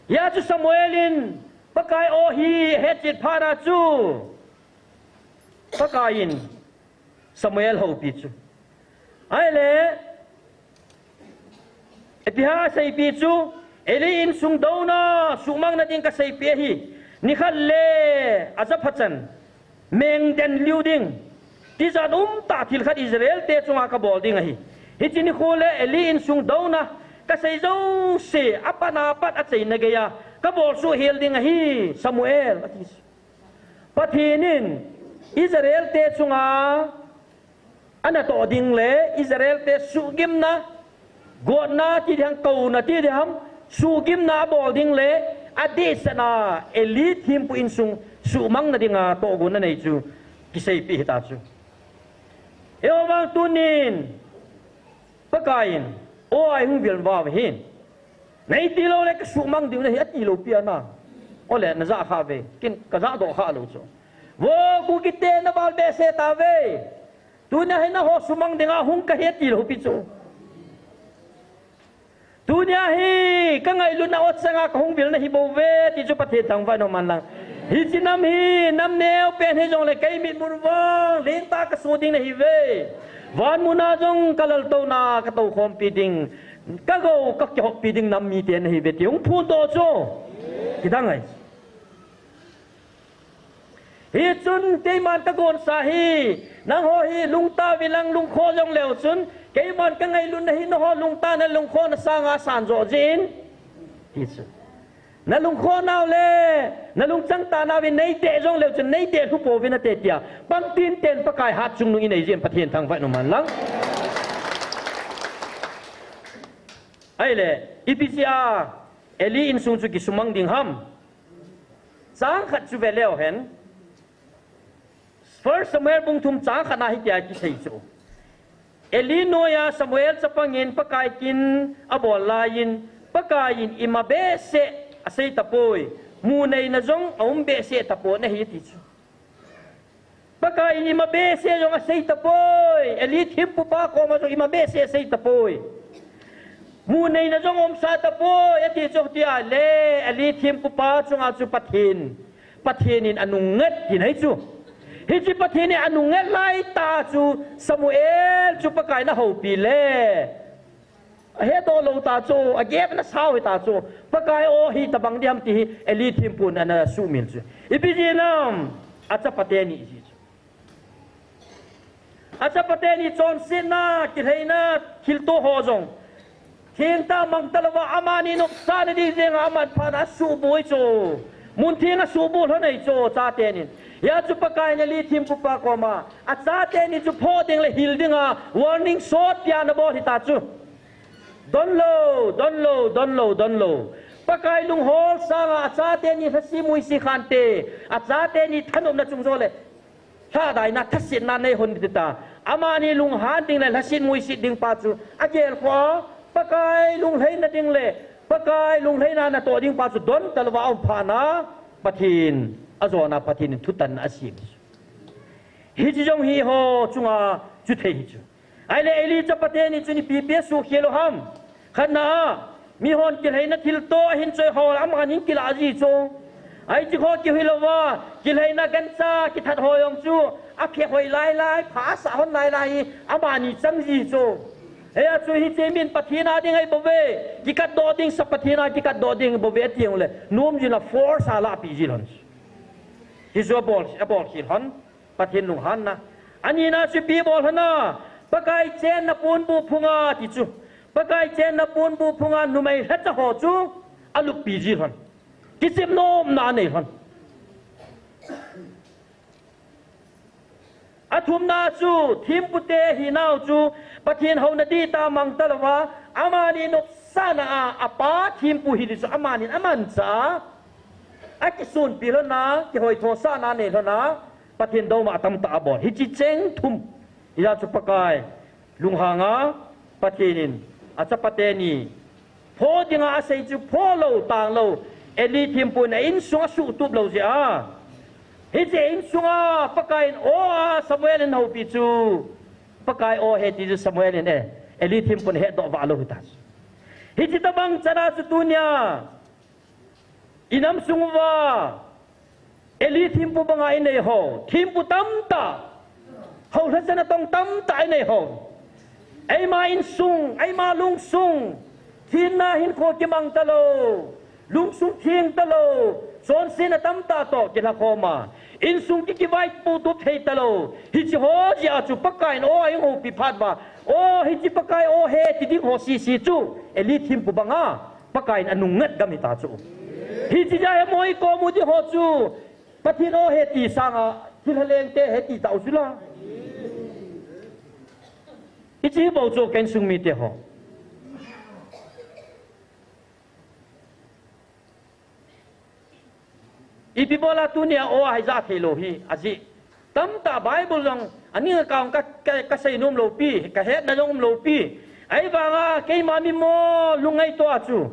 Hia chu Samuel in Pakai o hi ahetchet phat a chu Pakai in Samuel ahoupi chu. Ahile, ipi ham aseipeh chu, Eli insung douna, suhmangna ding kaseipeh ahi. Nikhat le, ajapha chan, meng den liu ding. Tijat umtah thil khat Israel te chunga kabol ding ahi. Hiche nikho le Eli insung douna, kasei jouse, apat apat achaina geiya, kabol suh hel ding ahi, Samuel, ati. Pathen in Israel te chunga anatoh ding le Israel te suhgimna, gotna ti ding ham, kouna ti ding ham, suhgimna abol ding le adehset a Eli thempu insung suhmangna dinga tohgon anei chu kiseipeh hita chu. Hijeh vang tunin Pakai in, o, eihung vil vang hin. Nei tilou le kasuhmang diu nahi, atilou pi ana. Ole, najah kha ve. Kin kajah doh kha lou chu. Vo, Kuki te naval behseh tauve. Tunia hi nangho suhmang dinga hung kahi atilou pi chu. Tunia hi kangailutna ot sanga kahung vil nahi bouve, ti chu Pathen thangvah in umhen lang. Hiche nam hi, nam neo pen hijongle kei mitmun vang, lentah kasoh ding nahiuve. Van muna jong kalaltouna katoukhompi ding, kagou kakihoppi ding nam mite nahiuve, ti hung phondoh chu. Kidang ahi. Hichun keiman kagonsa hi, nangho hi lungtah uvin lang lungkhoh jongleu chun, keiman kangailutna hi nangho lungtahna lungkhohna sanga asan joh jin. Hichun. Nalungkhoh nau le, nalungchang tah nauvin neideh jongleu chun, neideh lhu pouvin ate tia. Pamtin ten Pakai hatchungnung inei jin Pathen thangvah in umhen lang. Ahile, ipi jeh a, Eli insung chu kisumang ding ham. Chang khat chu veleu hen. First Samuel bung thum chang khat na hitia kisei chu. Eli noiya Samuel chapangin Pakai kin abol laiyin, Pakai in ima behseh asei tapoi, mu neina jong aum behseh tapon ahi ati chu. Pakai in ima behseh jong asei tapoi, Eli thempupa koma jong ima behseh asei tapoi. Mu neina jong umsah tapoi, ati chu tia le, Eli thempupa chunga chu Pathen, Pathen in anungngat ti ahi chu. Hiche Pathen in anungngat laitah chu Samuel chu Pakai in ahoupi le. Ahedoh lou tah chu, agep ana sao hita chu. Pakai aw hitobang ding ham ti hi Eli thempun ana sumil chu. Ipi jeh ham, achapa teni ji chu. Achapa teni chonsetna, kilhaina, thilto ho jong. Thengtah mangtah louva, amani nopsahna ding jenga aman phat a asuhboi chu. Mun theng asuhboi lhon ahi chu, chatenin. Hia chu Pakai in Eli thempupa koma, achateni chu phoh ding le hil dinga, warning shot tia anabol hita chu. Donlou, donlou, donlou, donlou. Pakai lunghol sanga achateni lhasetmuiset khante, achateni thanopna chung jole. Lhadaina, thasetna nei hon ding ta. Amani lunghan ding le lhasetmuiset ding pa chu. Agel kho, Pakai lunglhaina ding le. Pakai lunglhaina natoh ding pa chu don talouva aum phat na. Pathen, ajona Pathen in thutanna asem. Hiche jong hi ho chunga chu thei hi chu. Ahile Eli chapa teni chun ipi ipi asuhkhel u ham. Khatna a, mihon kilhaina thilto ahin choi ho, amanin kilah ji chu. Hiche kho kihui louva, kilhaina gancha kithat ho jong chu, aphe hoi lai lai, pha asah hon lai lai, amani chang ji chu. Hia chu hiche min Pathen a ding ahi bouve, kikatdoh ding sa Pathen a kikatdoh ding bouve ati jongle, nom jin a force a lahpeh ji lhon. Hichu abol, abol khel lhon. Pathen lunghanna. Anina chu ipi bol lhon a, Pakai chenna ponbuh phunga ti chu. Pakai chenna ponbuh phunga numei lhacha ho chu aluppi ji lhon. Kichep nomna anei lhon. Athumna chu thempute hinau chu Pathen houna dihtah mangta louva, amani nopsahna a, apa thempu hi ti chu amanin amanchah a, akisonpi lhon a, kihoithosahna anei lhon a, Pathen douma tamtah abol. Hiche cheng thum. Hia chu Pakai lunghang a, Pathen in achapa teni phoh dinga asei chu phoh lou, tang lou. Eli thempun a insung asuhtup lou jeh a. Hiche insunga Pakai in aw a Samuel in ahoupi chu. Pakai aw ahi ti chu Samuel in e. Eli thempun ahetdoh vah lou hita. Hiche tobang chan a chu tunia. Inam sung uva, Eli thempu banga inei ho, thempu tamtah, hou lhacha natong tamtah inei ho. Eima insung, eima lungsung, thenna hinkho kimang talou, lungsung theng talou, chonsetna tamtah toh kilhakhom a, insung kikivaipoh tup thei talou, hiche ho jeh a chu Pakai in aw a eihoupi phat uva, aw hiche Pakai aw ahi ti ding ho sese chu, Eli thempu banga. Pakai in anungngat gam hita chu. Hiche jeh a hi moi kom u ding ho chu. Pathen aw ahi ti sanga, thilha lengte ahi ti tau chu la. Hiche bou chu ka insung mite ho. Ipi bola tunia aw a hi ja thei lou hi, ajeh. Tamtah Bible jong, aning a kong ka, ka, ka sei nom lou pi, ka hetna jong um lou pi. Ahivanga, keima mimo lungngaito a chu.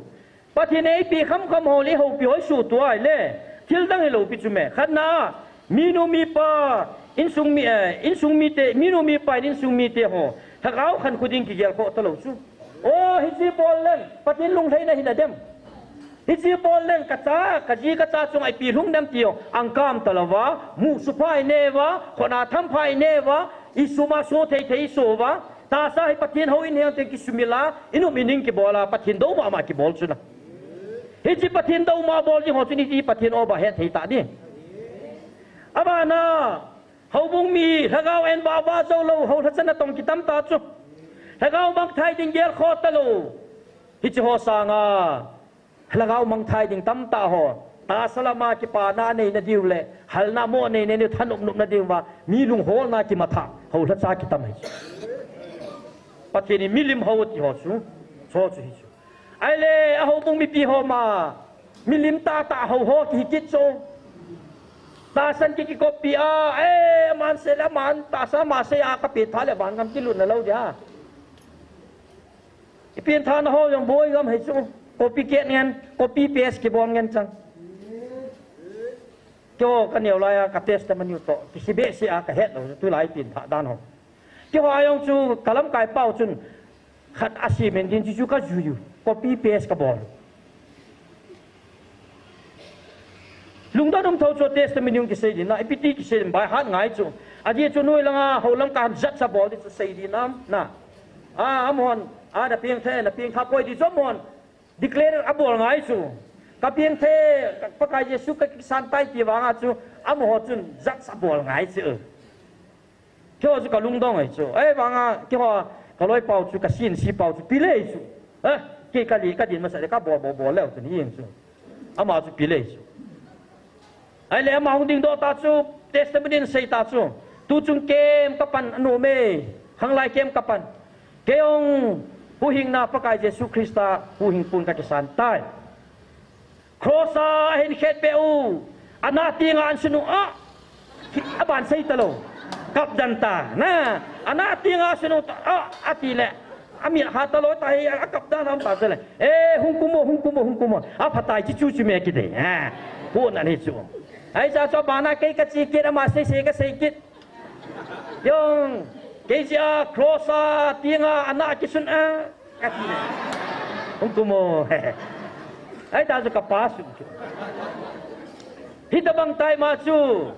Pathen in eipeh khamkham ho le houpi hoi suhtup ahile. Thil dang hilou pi chu me. Khatna, minu mipa, insung mi, eh, insung mite, minu mipa in insung mite ho. Lhagao khankho ding kigelkhoh talou chu. Aw, hiche bol leng, Pathen lunglhaina hina dem. Hiche bol leng kacha, kaji kacha chunga ipi lhung dem ti jong, angkam talouva, musuh pha inei uva, khona tham pha inei uva, isum a so thei thei iso uva, tahsa hi Pathen houin heng teng kisumil a, inum ining kibol a, Pathen douma ma kibol chu na. Hiche Pathen douma bol ding ho chun iti Pathen aw ba het thei ta ding. Abana, Houbung mi, lhagao en vah vah jou lou, hou lhacha natong kitam ta chu. Lhagao mangthai ding gelkhoh talou. Hiche ho sanga, lhagao mangthai ding tamtah ho. Tahsa lama kipana neina diu le, halna mo neina diu, thanop nopna diu va, mi lungholna kimatha, hou lhacha kitam ahi. Pathen in milim hou ti ho chu, chu chu hi chu. Ahile, a houbung mipi ho ma, milim tahtah hou ho kihi kit chu. Tahsan ki kikoppi a, eh, aman sei le aman tahsa ama sei a kapen tha le vangam kilutna lou dia. Ipen thana ho jong boi gam ahi chu, copycat ngen, copy paste kibol ngen chang. Keiho kaneo lai a ka testimony u toh, kisei behseh a kahet lou, tulai pen tha dan ho. Keiho a jong chu kalamkai pau chun, khat a simen din chu chu ka jui u. Copy paste ka bol. Lungdon um tho chu testament jong kisei din na, ipi ti kisei din bai hat ngai chu. Ajeh chu noi langa hou lam ka ham jat sa bol di chu sei din na. Na. A, amahon, a, na piang the, na piang tha poi di chu amahon. Declare a bol ngai chu. Ka piang the, ka Pakai Jesu ka kisan tai ti vanga chu, amaho chun judge a bol ngai chu. Keiho chu ka lungdong ahi chu. Ei vanga, keiho ka loipau chu, ka sin si pau chu, pi lei chu. Eh, kei ka li, ka din masa le, ka bol, bol, bol leu chu, ni ing chu. Ama chu pi lei chu. Ahile ama hung dingdoh ta chu, testimony in sei ta chu. Tuchung kem ka pan anom e, khanglai kem ka pan. Kei jong huhhingna Pakai Jesu Christa huhhingpun ka kisan tai. Cross a ahin khetbeh u, ana tinga ahin sun u, a, aban sei talou. Kapdan ta, na, ana tinga ahin sun u, a, ati le. Ami ha talou ta hi, akapdan ham ta le. E, hung kum o, hung kum o, hung kum o. Aphatai chi chu chu me kit e. Ha. Pu na ni chu. Ahi cha chu bana kei ka chi kit, ama sei sei ka sei kit. Jong, kei jeh a cross a tinga ana kisun a, ati le. Hung kum o. Ahi ta chu ka pa sun chu. Hitabang tai ma chu.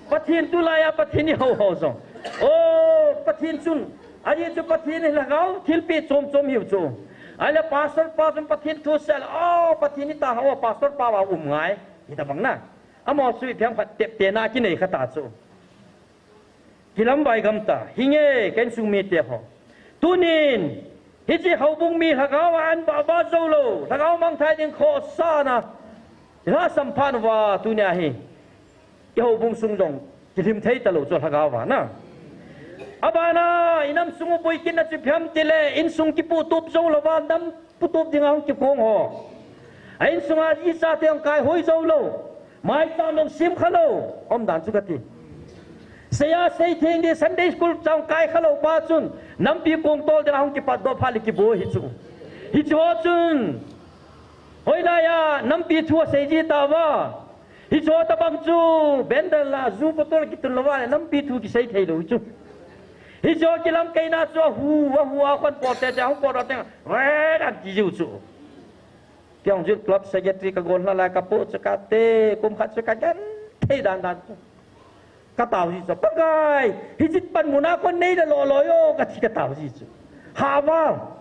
Pathen tulai a Pathen i hou hou jong. O, Pathen chun. Ajeh chu Pathen in lhagao thilpeh chom chom hiu chu. Ahile pastor pa chun Pathen thu sel, o, Pathen i ta ho, pastor pa va um ngai. Hitabang na. Amaho chu ipi ham khat teptena kinei kha ta chu. Kilamvai gam ta. Hinge, ka insung mite ho. Tunin, hiche houbung mi lhagao a an vah vah jou lou. Lhagao mangthai ding khohsahna. Lhasam phat uva, tunia hi. I houbung sung jong kilhim thei talou chu lhagao a na. Abana, i nam sung u boikitna chu ipi ham tile, insung kiputup jou louva, nam putup dinga hung kikong ho. A insunga ichate hung kaihoi jou lou. Maicham jong sem kha lou. Umdan chu kati. Seija seitheng di Sunday school chang kai kha lou pa chun, nampi kongtol dinga hung kipatdoh phat le kiboi hi chu. Hiche ho chun, hoilai a nampi thu asei ji tauva. Hiche ho tabang chu, bender la, ju bottle kitun louva le, nampi thu kisei thei lou chu. Hiche ho kilamkaina chu, ahu, ahu, a khon pote te, ahung potdoh teng, red an ti jiu chu. Kei jong youth club secretary ka gon lha lai ka pu chu ka te, kum khat chu ka genthei dan dan chu. Ka tao ji chu, Pakai, hiche panmun a kon nei le lolo jo, ka ti ka tao ji chu. Ha va.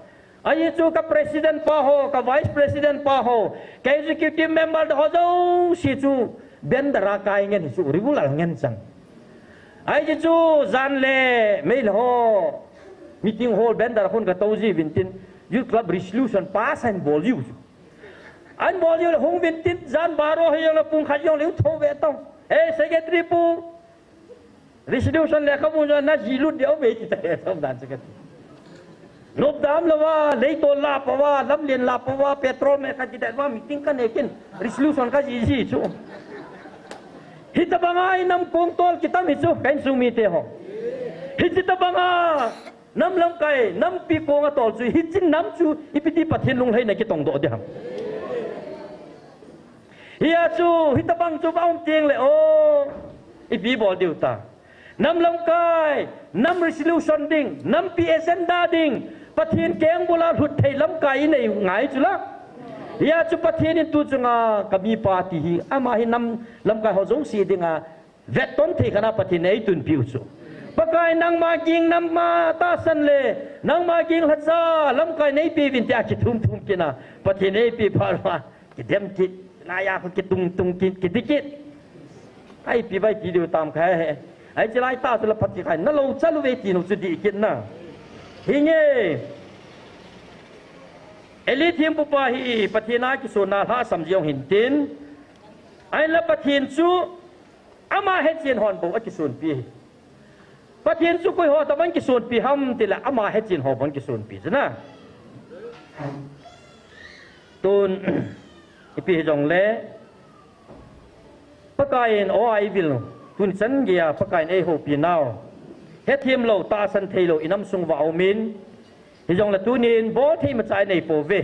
Ahi chu ka president pa ho, ka vice president pa ho, ka executive member ho jouse chu, bender a kai ngen hi chu, regular ngen chang. Ahi chu jan le, mei le ho, meeting hall bender a khun ka tou ji uvin tin, youth club resolution pass ahin bol jiu chu. Ahin bol jiu le hung uvin tin, jan baro hi jong le pung khat jong le u tho ve tong. He secretary pu, resolution lekhabu jong na ji lut dia um e ti ta he tong dan chu ka ti. Nop dam louva, leitol la pouva, lamlen la pouva, petrol me kha kidet uva, meeting ka nei kin, resolution ka ji ji chu. Hitabanga i nam kongtol kitam hi chu, ka insung mite ho. Hiche tabanga, nam lamkai, nampi kong atol chu, hiche nam chu, ipi ti Pathen lunglhaina kitongdoh ding ham. Hia chu, hitabang chu va um teng le, o, ipi bol diu ta. Nam lamkai, nam resolution ding, nampi agenda ding, Pathen keng bula lhut thei lamkai i nei ngai chu la. Hia chu Pathen in tu chunga ka mipa ti hi, ama hi nam lamkai ho jouse dinga, vetton thei khat a Pathen in eitunpi u chu. Pakai nangma ging nam a tahsan le, nangma ging lhacha, lamkai neipe uvin tia kithum thum kit na, Pathen in eipe phat uva, kidem kit, laiya khu kitung tung kit, kiti kit. Ahi ipi vai ti diu tam khai he. Ahi chilai ta chu la phat kikhai, na lo chal uve ti nu chu dih kit na. Hinge. Eli thempu pa hi Pathen a kisonna lhasam jong hin tin. Ahinla Pathen chu Ama hechen hon bou akisonpi ahi. Pathen chu koi ho tobang kisonpi ham tile ama hechen ho bou kisonpi chu na. Tun, ipi hijongle, Pakaiyin o a ivil, tuni chan geiya Pakaiyin eihoupinau. Hethem lou, tahsan thei lou, inam sung uva aumin. Hijongle tunin, bolthei imacha inei pouve.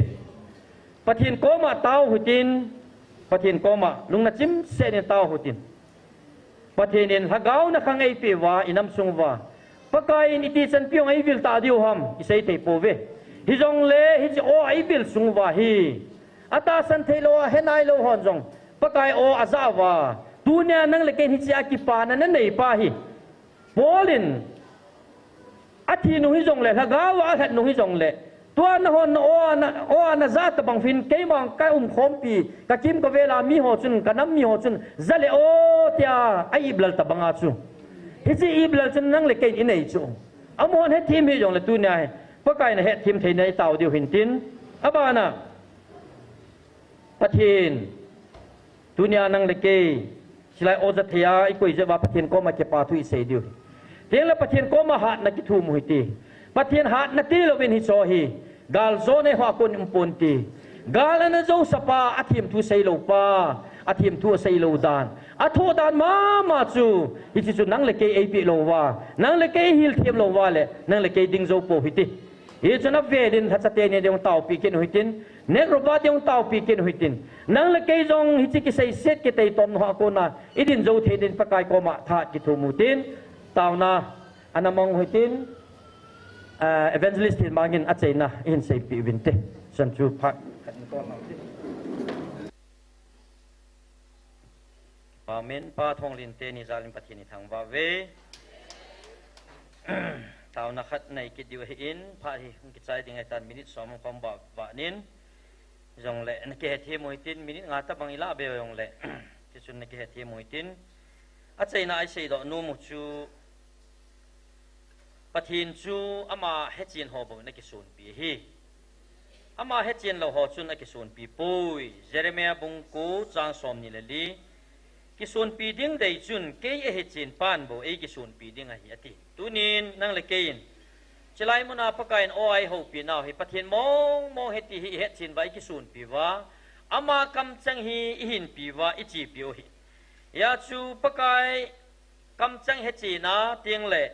Pathen koma tao hitin, Pathen koma lungna chimset in tao hitin. Pathen in lhagaona khang eipeh uva, inam sung uva. Pakaiyin iti chanpi hung eivil ta diu ham, isei thei pouve. Hijongle hiche aw a ibil sung uva hi, atahsan theilou a, he nailou hon jong Pakai aw aja uva, tunia nang le kei hiche a kipana nanei pa hi. Paul in athi nung hijongle, lhagao a alhat nung hijongle, tua nahon na aw a na, aw a naja tabang hin keima ka umkhompi, ka kim ka vel a miho chun, ka nam miho chun, ja le aw tia a iblal tabang a chu. Hiche iblal chun nang le kei in inei chu. Amahon hethem hijongle tunia hi Pakai in ahethem theina itao diu hintin. Abana, Pathen, tunia nang le kei, hilai aw ja thei a ikoi jeh uva Pathen koma kipa thu isei diu. Tengle Pathen koma hatna kithum u hite. Pathen hatna tilouvin hiche hi, gal jona eiho a kon um ponte. Gal ana jousapa, athem thu seilou pa, athem thu aseilou dan, athoh dan mama chu, hiche chu nang le kei eipeh lou uva, nang le kei eihil them lou uva le, nang le kei ding jou pou hite. Hichun avelin lhacha teni ding taopi kit u hitin, neh ropa ding taopi kit u hitin. Nang le kei jong hiche kiseiset kiteitom nau a kona idin jou thei din Pakai koma thahat kithum u tin, taona ana mang u hitin, ah, Evangelist Thinmang in achaina ihin seipeh uvinte. Chan chu phat khat in kon lau tin. Amen. Pa Thonglen teni jalin Pathen ithangvah uve. Taona khat nei kit diu ahin, phat hi hung kichai ding ahitan, minute som hung khom vah, vah nin. Jongle, nakihethem u hitin, minute nga tabang ilah be jongle, tichun nakihethem u hitin. Achaina a iseidoh nom u chu, Pathen chu ama hechen ho bou in akisonpi ahi. Ama hechen lou ho chun akisonpi poi. Jeremiah bung ko chang somni le li. Kisonpi ding dei chun kei ahechen pan bou eikisonpi ding ahi ati. Tunin nang le kei in, chulai muna Pakai in aw a eihoupina u hi Pathen mong mong ahi ti hi ihetchen uva ikisonpi uva, ama kamcheng hi ihinpi uva ichepi u ahi. Hijeh chun Pakai kamcheng hechen a, tengle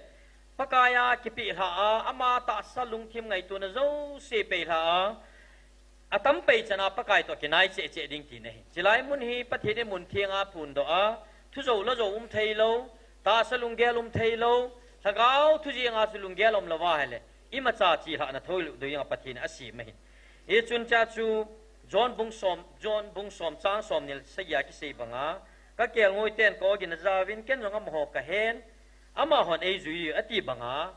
Pakai a kipeh lha a, ama tahsa lungthim ngaitona jouse pei lha a, atam pei chan a Pakai toh kinai cheh cheh ding tina ahi. Chulai mun hi Pathen in mun theng a phondoh a, thu jou la jou um thei lou, tahsa lunggel um thei lou, lhagao thu jeng a chu lunggel um lou va ahile, imacha chelhahna thoi lou ding a Pathen in asem ahi. Hichun cha chu John bung som, John bung som chang somni le sagi a kisei banga, ka kelngoi ten ka awgin ajauvin, ken jong amaho kahen, amahon eijui ati banga,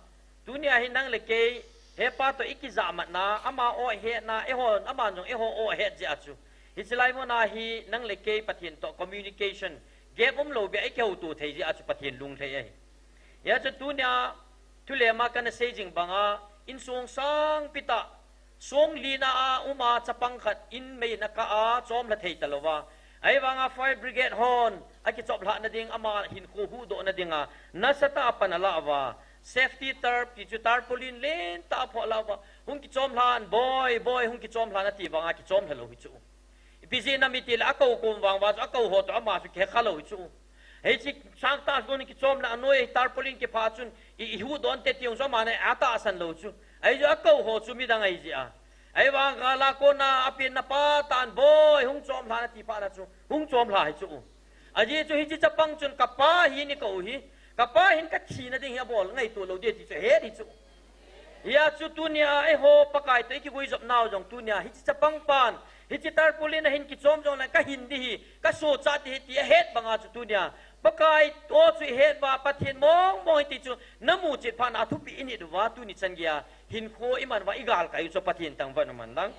tunia hi nang le kei, hepa toh ikijahmatna, ama aw ahetna, eihon, aman jong eiho aw ahet jeh a chu, hiche lai muna hi nang le kei Pathen toh communication gap umlou beh a ikihouto thei jeh a chu Pathen lunglhai ahi. Hijeh chun tunia thulem a kana sei jing banga, insung sangpi tah, song lina a um a chapang khat in mei in akah a, chomlha thei talouva. Ahivanga fire brigade hon akichoplhah nading, ama hinkho huhdoh nadinga nasatah a pan alah uva, safety tarp ti chu tarpaulin lentah aphoh lah uva, hung kichomlhan, boi, boi, hung kichomlhan ati vanga kichomlha lou hi chu. Ipi jeh ham itile akou kom vang uva chu akou ho toh ama chu kihekha lou hi chu. Hiche sangtah kon kichomlha anoi tarpaulin kiphah chun i, ihuhdoh inte ti jong chu aman atahsan lou chu. Ahi chu akou ho chu midang ahi jeh a. Ahivang gal a kona apenna pa tan boi hung chomlhan ati phat na chu hung chomlha hi chu. Ajeh chu hiche chapang chun kapa hin eikou hi. Kapa hin kathi nading hi abol ngaito lou ding ti chu ahet hi chu. Hijeh chun tunia eiho Pakai toh ikiguijop nau jong tunia hiche chapang pan, hiche tarpaulin a hin kichom jongle kahin ding ahi, kasochat ding ahi ti ahet banga chu tunia Pakai aw chu ihet uva Pathen mong mong ahi ti chu namu chet phat na athupeh init uva tuni chan geiya hinkho iman uva igalkai u chu Pathen thangvah in umhen lang.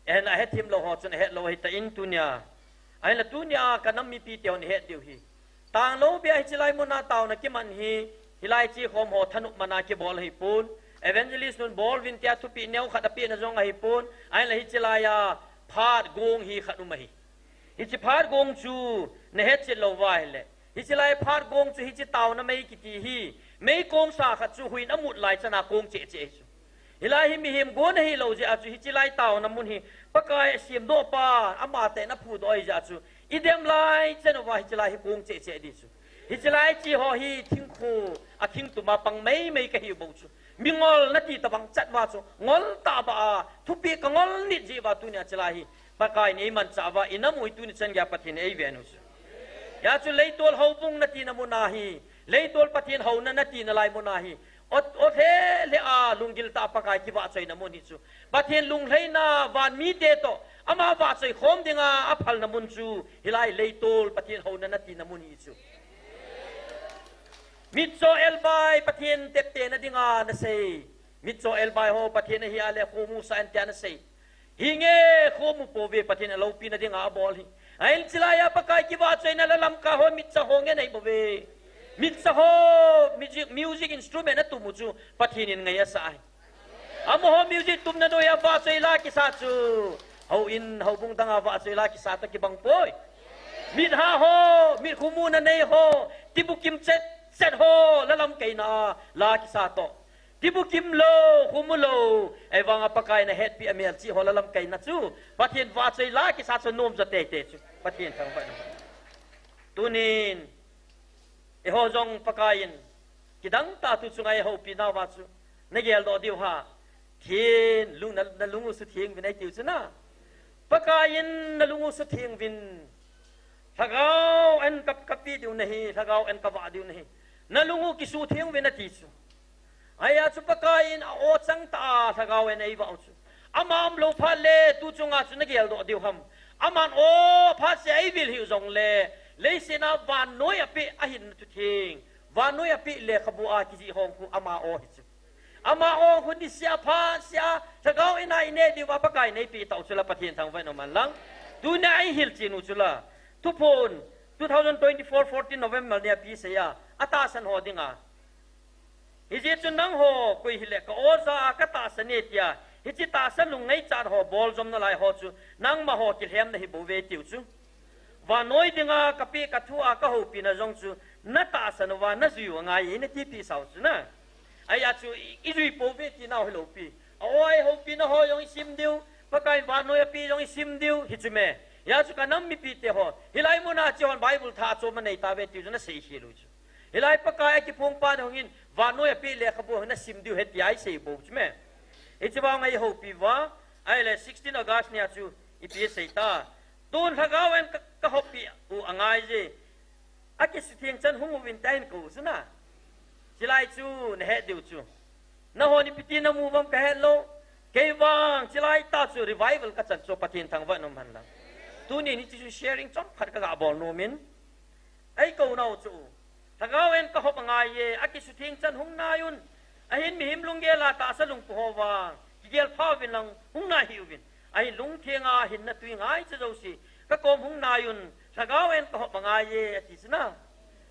Ahinla ahethem lou ho chun ahet lou ahitan tunia. Ahinla tunia kanam mipi tehon ihet diu hi, tanglou beh a hiche lai muna taona kiman hi, hilai chekhom ho thanop man a kibol ahipon, evangelist nun bol uvin tia thupeh neo khat apehna jong ahipon, ahinla hiche laiya phat gong hi khat um ahi. Hiche phat gong chu nahetchet lou uva ahile, hiche lai phat gong chu hiche taona mei kiti hi, meikong sa khat chu huiyin amut lai chan a kong cheh cheh ahi chu. Hilai hi mihem gon ahilou jeh a chu hiche lai taona mun hi Pakai asemdoh pa, amatah in aphudoh ahi jeh a chu, idem lai chan uva hiche lai hi kong cheh cheh ding chu. Hiche lai che ho hi thingkho, athingtum a pang mei mei kahi bou chu. Mingol nati tabang chat uva chu, ngol tah bah a, thupeh kangol nit jeh uva tunia hiche lai hi Pakai in eimanchah uva, inam u hi tuni chan geiya Pathen in eiven u chu. Hijeh chun leitol houbung natina muna hi, leitol Pathen houna natina lai muna hi, Ot, ot he le a lunggil tah Pakai kivahchoina mun hi chu. Pathen lunglhaina van mite toh ama vahchoi khom dinga aphalna mun chu hilai leitol Pathen houna natina mun hi chu. Mitcho elbai Pathen teptena dinga nasei. Mitcho elbai ho Pathen ahi a le khomu sah in tia nasei. Hinge khomu pouve Pathen aloupina dinga abol hi. Ahin chilai a Pakai kivahchoina la lamkai ho mitcha ho ngen ahi bouve. Mitcha ho music, music instrument atum u chu Pathen in ngai asah ahi. Amaho music tumna noiya vahchoi la kisa chu houin houbung danga vahchoi la kisa toh kibang poi. Mitha ho, mit khomuna nei ho, tibukim chet chet ho la lamkaina a la kisa toh. Tibukim lou, khomu lou, ahivanga Pakai in ahetpi a melchih ho la lamkaina chu Pathen vahchoi la kisa chu nom jo teitei chu Pathen thangvah in. Tunin eiho jong Pakai in kidang tah tu chunga eihoupi nauva chu nageldoh diu ham? Theng, lung, na, nalung u sutheng uvin eitiu chu na. Pakai in nalung u sutheng uvin. Lhagao an ka, kapeh diu nahi, lhagao an kavah diu nahi. Nalung u kisutheng uvin ati chu. Ahia chu Pakai in a-o chang tah a lhagao an eivah u chu. Ama umlou phat le tu chunga chu nageldoh diu ham? Aman o phat seh a eivil hih u jongle, leiset a vannoi a peh ahinna thutheng, vannoi a peh lekhabu a kijih ho khu ama o hi chu. Ama o khu niseh a phat seh a lhagao an a ineh diuva Pakai in eipeh tau chu la Pathen thangvah in um hen lang. Tunia eihil chen u chu la. Thuphon two thousand twenty-four fourteen November nia pi seiya, atahsan ho dinga. Hijeh chun nangho koi hile ka o jah a katahsan e tia hiche tahsa lungneichat ho boljom nalai ho chu nangma ho kilhem nahi bouve tiu chu. Vannoi dinga kapeh kathu a kahoupina jong chu natahsan uva najui u angai e natipeh sau chu na. Ahia chu i, ijui pouve tinau hilou pi. A-o a eihoupina ho jong isim diu, Pakai in vannoi a peh jong isim diu, hichu me. Hia chu kanam mipite ho. Hilai muna chehon Bible thah chom anei tauve tiu chu nasei khel u chu. Hilai Pakai a kiphongpa nahung in, vannoi a peh lekhabu nasim diu ahi tia isei bou chu me. Hiche vang a eihoupi uva, ahile sixteen August nia chu ipi asei ta. Tun lhagao an ka, kahoppi u angai je. Akisutheng chan hung uvin tia ahin kou chu na. Chilai chu nahet diu chu. Nahon ipi ti namu uvam kahet lou. Kei vang chilai tah chu revival kachan chu Pathen thangvah in um hen lang. Tunin hiche chu sharing chomkhat kagabol nom in. Eikou nau chu. Lhagao an kahop angai e, akisutheng chan hung nai un. Ahin mihem lunggel a tahsa lungpu ho vang kigelpha uvin lang hung nai hih uvin. Ahin lungtheng a hinna tui ngaicha jouse kakom hung nai un, lhagao an kahop angai e ati chu na.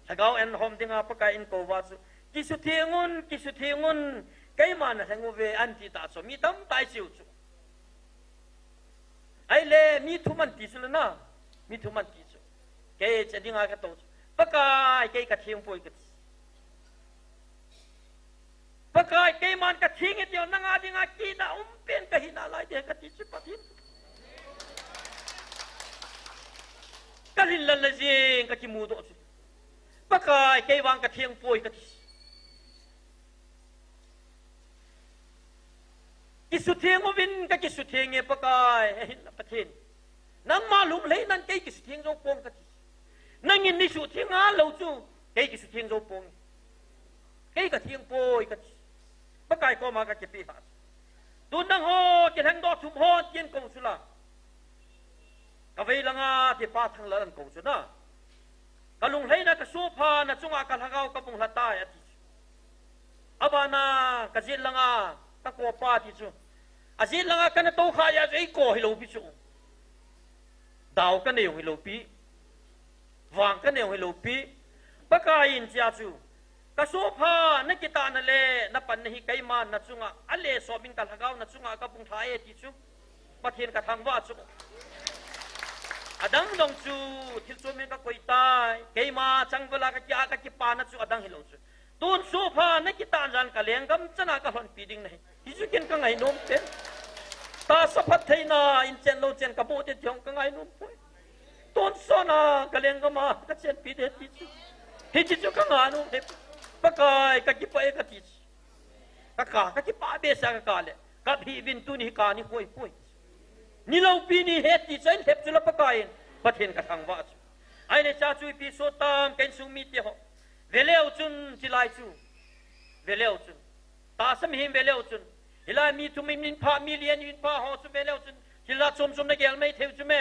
Lhagao an hom dinga Pakai in kou uva chu, kisutheng un, kisutheng un, keima nalheng uve anti tah chu mi tamtah icheu chu. Ahile mi thum anti chu le na, mi thum anti chu. Kei che dinga katou chu, Pakai kei katheng poi kati. Pakai keiman katheng e tiu, nanga dinga kina umpen kahi nalai te kati chu Pathen. Kalhin lal le jeng kakimudoh chu, Pakai kei vang katheng poi kati. Kisutheng uvin kakisutheng e Pakai, ahinla Pathen, nangma lunglhainan kei kisutheng jou pong kati. Nangin neisutheng ngal lou chu kei kisutheng jou pong e. Kei katheng poi kati. Pakai koma kakipeh lhah chu. Tun nangho kilhengdoh thum hon tin kou chu la. Kavei langa ti Pa Thanglal an kou chu na. Kalunglhaina kasophana chunga kalhagao kabung lha tai ati chu. Abana kajet langa kakou pa ati chu. Ajet langa kana tou kha jeh a chu eiko hilou pi chu. Dau kanei jong hilou pi. Vang kanei jong hilou pi. Pakai in chea chu, kasopha nakitahna le napanna hi keiman nachunga, ale somin kalhagao nachunga kabung lha e ti chu Pathen kathangvah chu. Adang jong chu thil chomin kakoi tai, keima changvala kakia kakipana chu adang hilou chu. Tun sopha nakitah jan kalenggam chana kalhonpi ding nahi. Hichu ken kangainom pen. Tahsa phattheina in chen lou chen kaboh te ti jong kangainom poi. Tonsot a kalenggama kachenpi te ti chu. Hiche chu kangainom e. Pakai kakipah e kati chu. Kaka, kakipah behseh a kaka le. Kap hih uvin tuni hi kani koi poi. Niloupi ni ahi ti chu ahin lhep chu la Pakai in. Pathen kathangvah chu. Ahile cha chu ipi sotam ka insung mite ho. Veleu chun chilai chu. Veleu chun. Tahsa mihem ve leu chun, hilai mi thum in pha, mi li in pha ho chu ve leu chun, thil a chom chom na gel mai thei chu me.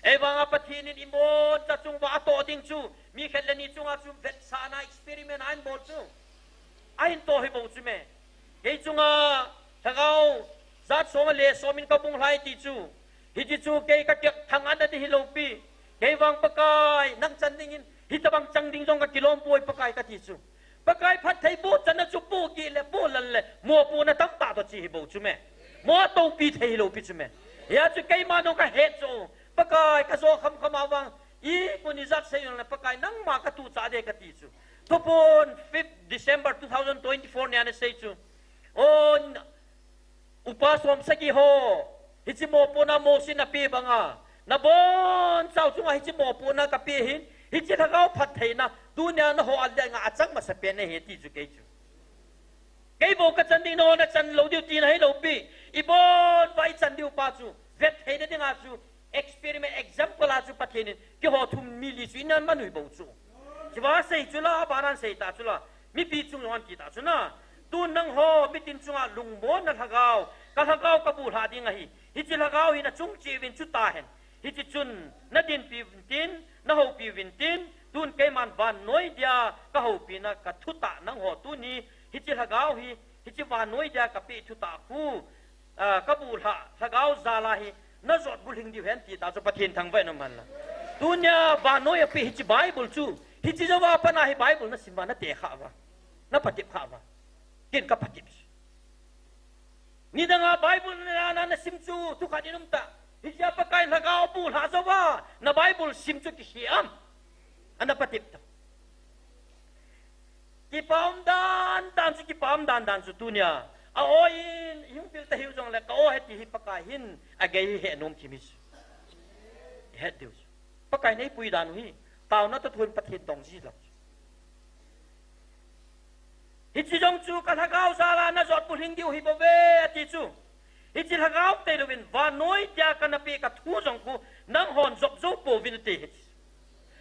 Ei vanga Pathen in i mon cha chung va a toh ding chu, mi khat le ni chunga chu vetsahna experiment a in bol chu. A in toh hi bou chu me. Kei chunga thagau, zat som le som in ka bung lai ti chu. Hichi chu kei ka kiak thang an a ti hi lo pi. Kei vang Pakai, nang chan ding in, hitabang chang ding jong ka kilom poi Pakai ka ti chu. Pakai phatthei pu channa chu pu ki le pu lal le, mo pu na tam ta to chi hi bou chu me. Mo to pi thei hi lo pi chu me. Hia chu keima no ka het chu. Pakai ka zo kham kham a vang. I pu ni zak sei le Pakai nangma ka tu cha de ka ti chu. Thupun fifth December two thousand twenty-four ni ana sei chu. On Upa som sagi ho, hichi mo pu na mo si na pi banga. Na bon chau chunga hichi mo pu na ka pi hin, hichi thagau phatthei na, tu nia na ho al dia nga achang masa pen ne hi ti chu kei chu. Kei bo ka chan ding no na chan lo diu ti na hi lo pi. I bon vai chan diu pa chu. Vet thei na ding a chu. Experiment example a chu Pathen in, kei ho thum mi li chu in an manui bou chu. Chi va sei chu la, ba nan sei ta chu la. Mi pi chung an ti ta chu na. Tu nang ho, mi tin chunga lungmon na thagau. Ka thagau ka bu hla ding a hi. Hichi thagau hi na chung chi vin chu ta hen. Hichi chun, na din pi vin tin, na ho pi vin tin. Tun kei man van noi dia, ka ho pi na ka thu ta nang ho tu ni. Hichi thagau hi, hichi van noi dia ka pi thu ta khu. Ah, ka bu hla, thagau zala hi, na zot bu hling diu hen ti ta chu Pathen thangvah in um hen la. Tu nia vannoi a pi hichi Bible chu, hichi jo va pa na hi Bible na sim va na te kha va. Na patip kha va. Kin ka patip. Ni dang a Bible na, na, na sim chu, tu kha din um ta. Hichi a Pakai thagau bu hla jo va, na Bible sim chu ki hi am. Ana patip ta. Kipah um dan dan chu, kipah um dan dan chu tu nia. A o in, hung pil ta hiu jong le, ka o he ti hi Pakai hin, a gei hi he nom thim hi chu. Het diu chu. Pakai nei pui dan u hi, tau na ta thun Pathen dong ji lo. Hichi jong chu ka thagau zala na zot pu hling diu hi bo ve, a ti chu. Hichi thagau te lo vin, vannoi tia ka na pi ka thu jong khu, nang hon zop zo po vin te hi.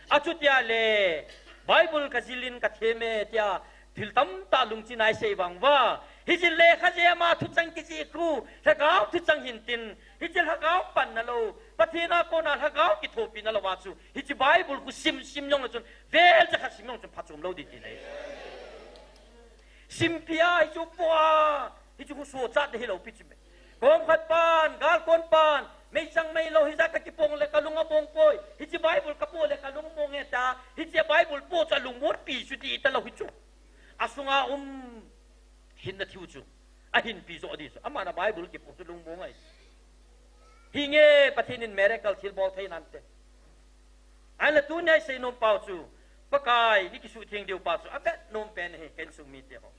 A chu tia le, Bible ka zilin ka theme tia, thil tam ta lungchin ai sei vang va. Hichi le kha je ma thu chang ki ji khu, thagau thu chang hin tin, hichi thagau pan na lo, Pathen a kona thagau ki thopi na lo va chu, hichi Bible khu sim sim jong le chun, vel cha kha sim jong chun pha chom lo di ti nei. Sim pia, hichu pua, hichu khu so chat de hi lo pi chu me. Kom khat pan, gal kon pan, mei chang mei lo, hija ka kipong le ka lung a bong koi. Hichi Bible ka po le ka lung bong e ta. Hichi Bible po cha lung mot pi chu ti ta lo hichu. A sunga um hin na thiu chu. A hin pi zo di chu. Ama na Bible kipo chu lung bong ai. Hi nge Pathen in miracle thil bol thei nan te. An la tu nia i sei nom pau chu, Pakai, ni kisutheng diu pa chu, a vet nom pen hi, ken sung mi te ho.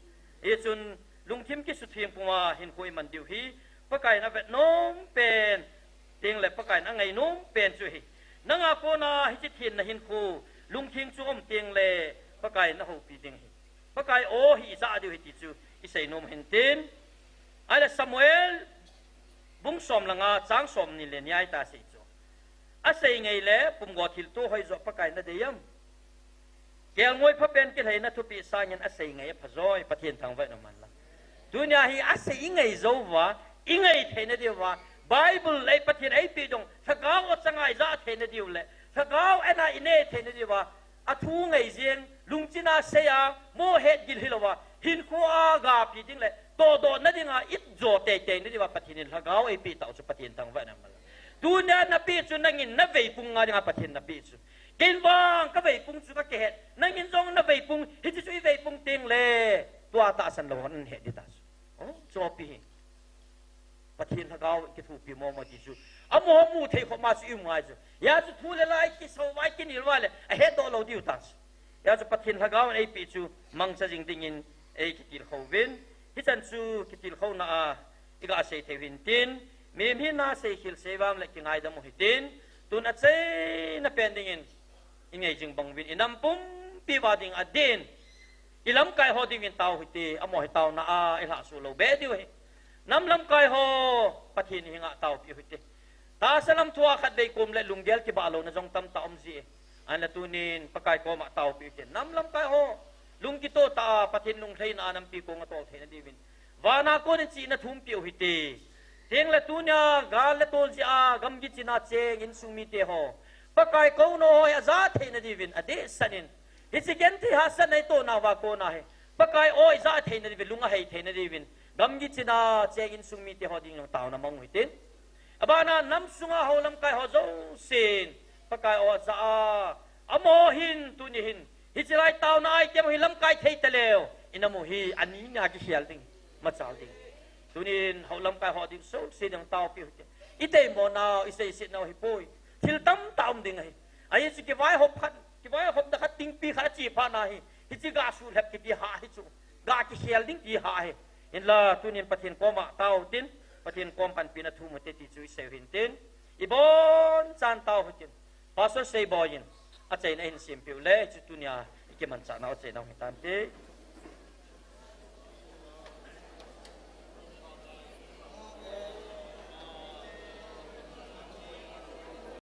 Hi chun, lungthim kisutheng puma hin koi man diu hi, Pakai na vet nom pen, ting le Pakai na ngai nom pen chu hi. Nanga kona hichi thin na hin khu, lungthim chu om ting le, Pakai na hopi ding hi. Pakai o hi i za diu hi ti chu, i sei nom hin tin. Ai le Samuel, bung som langa, chang som ni le ni ai ta sei chu. A sei ngei le, pumgo thil tu hoi zo Pakai na dei am. Kelngoi pha pen kilhei na thupi sangin a sei ngei a pha zoi, Pathen thangvah in um hen la. Tu nia hi a sei i ngei zo va, i ngei thei na diu va, Bible ei Pathen ei pi dong, thagau a changai za thei na diu le, thagau ena i ne thei na diu va, a thu ngei zing, lungchin a sei a, mo het gil hi lo va, hin khu a ga pi ding le, to do na ding a, it zo tei tei na diu va, Pathen in thagau ei pi tau chu Pathen thangvah in um hen la. Tu nia na pi chu nangin na veipung nga ding a Pathen na pi chu. Ken vang ka veipung chu ka kihet. Nangin jong na veipung, hichi chu i veipung ting le. Tua tahsan lo hon het di ta chu. Oh, chopi hi. Pathen thagau kithupi mo mo ti chu. Amo mu thei kho ma chu i um ngai chu. Hia chu thu le la i kiso vai kinil vai le. A het do lo diu ta chu. Hia chu Pathen thagau ei pi chu. Mangcha jing dingin ei kitilkhou vin. Hichan chu kitilkhouna a. I ga sei thei u hin tin, mi, mi na sei khel sei vam le kingaidam u hitin, tun a cheina pen dingin, i ngei jing bang uvin, i nam pumpi uva ding a din, i lamkai ho dingin tao hite, amo hi taona a, i lhahsuh lou be diu hi. Nam lamkai ho, Pathen henga taopi u hite. Tahsa lam thua khatvei kom le lunggel kibah louna jong tamtah um ji e. Ahinla tunin Pakai koma taopi u hite. Nam lamkai ho, lung kitoh tah a, Pathen lunglhaina a nampi kong a tol theina diuvin. Vana konin chihna thum peh u hite. Tengle tunia gal le tol jeh a gamgi china cheng insung mite ho, Pakai kouna ho hi aja theina diuvin adehset in, hiche genthei hahsatna itohna uva kona hi Pakai o ija theina diuvin, lung ahei theina diuvin, gamgi china cheng insung mite ho ding jong taona mang u hitin. Abana nam sunga hou lamkai ho jousen Pakai o aja a, amaho hin tuni hin hiche lai taona item hi lamkai thei taleu, inam u hi ani nia kikhel ding, machal ding. Tunin hou lamkai ho ding jouse ding taopeh u hite. Iteimonau, iseisetnau hipoi. Thil tamtah um ding ahi. Ahi chu kivaihop khat, kivaihopna khat, tingpi khat ache phatna hi, hiche ga suhlhep kiti hah hi chu, ga kikhel ding ti hah ahi. Hinla tunin Pathen koma tao utin, Pathen kom panpina thum u hite ti chu isei u hintin. Ibonchan tao u hitin. Pastor Seiboi in achaina ahin sempeh u le, hichu tunia ikimanchahnau achaina u hitante.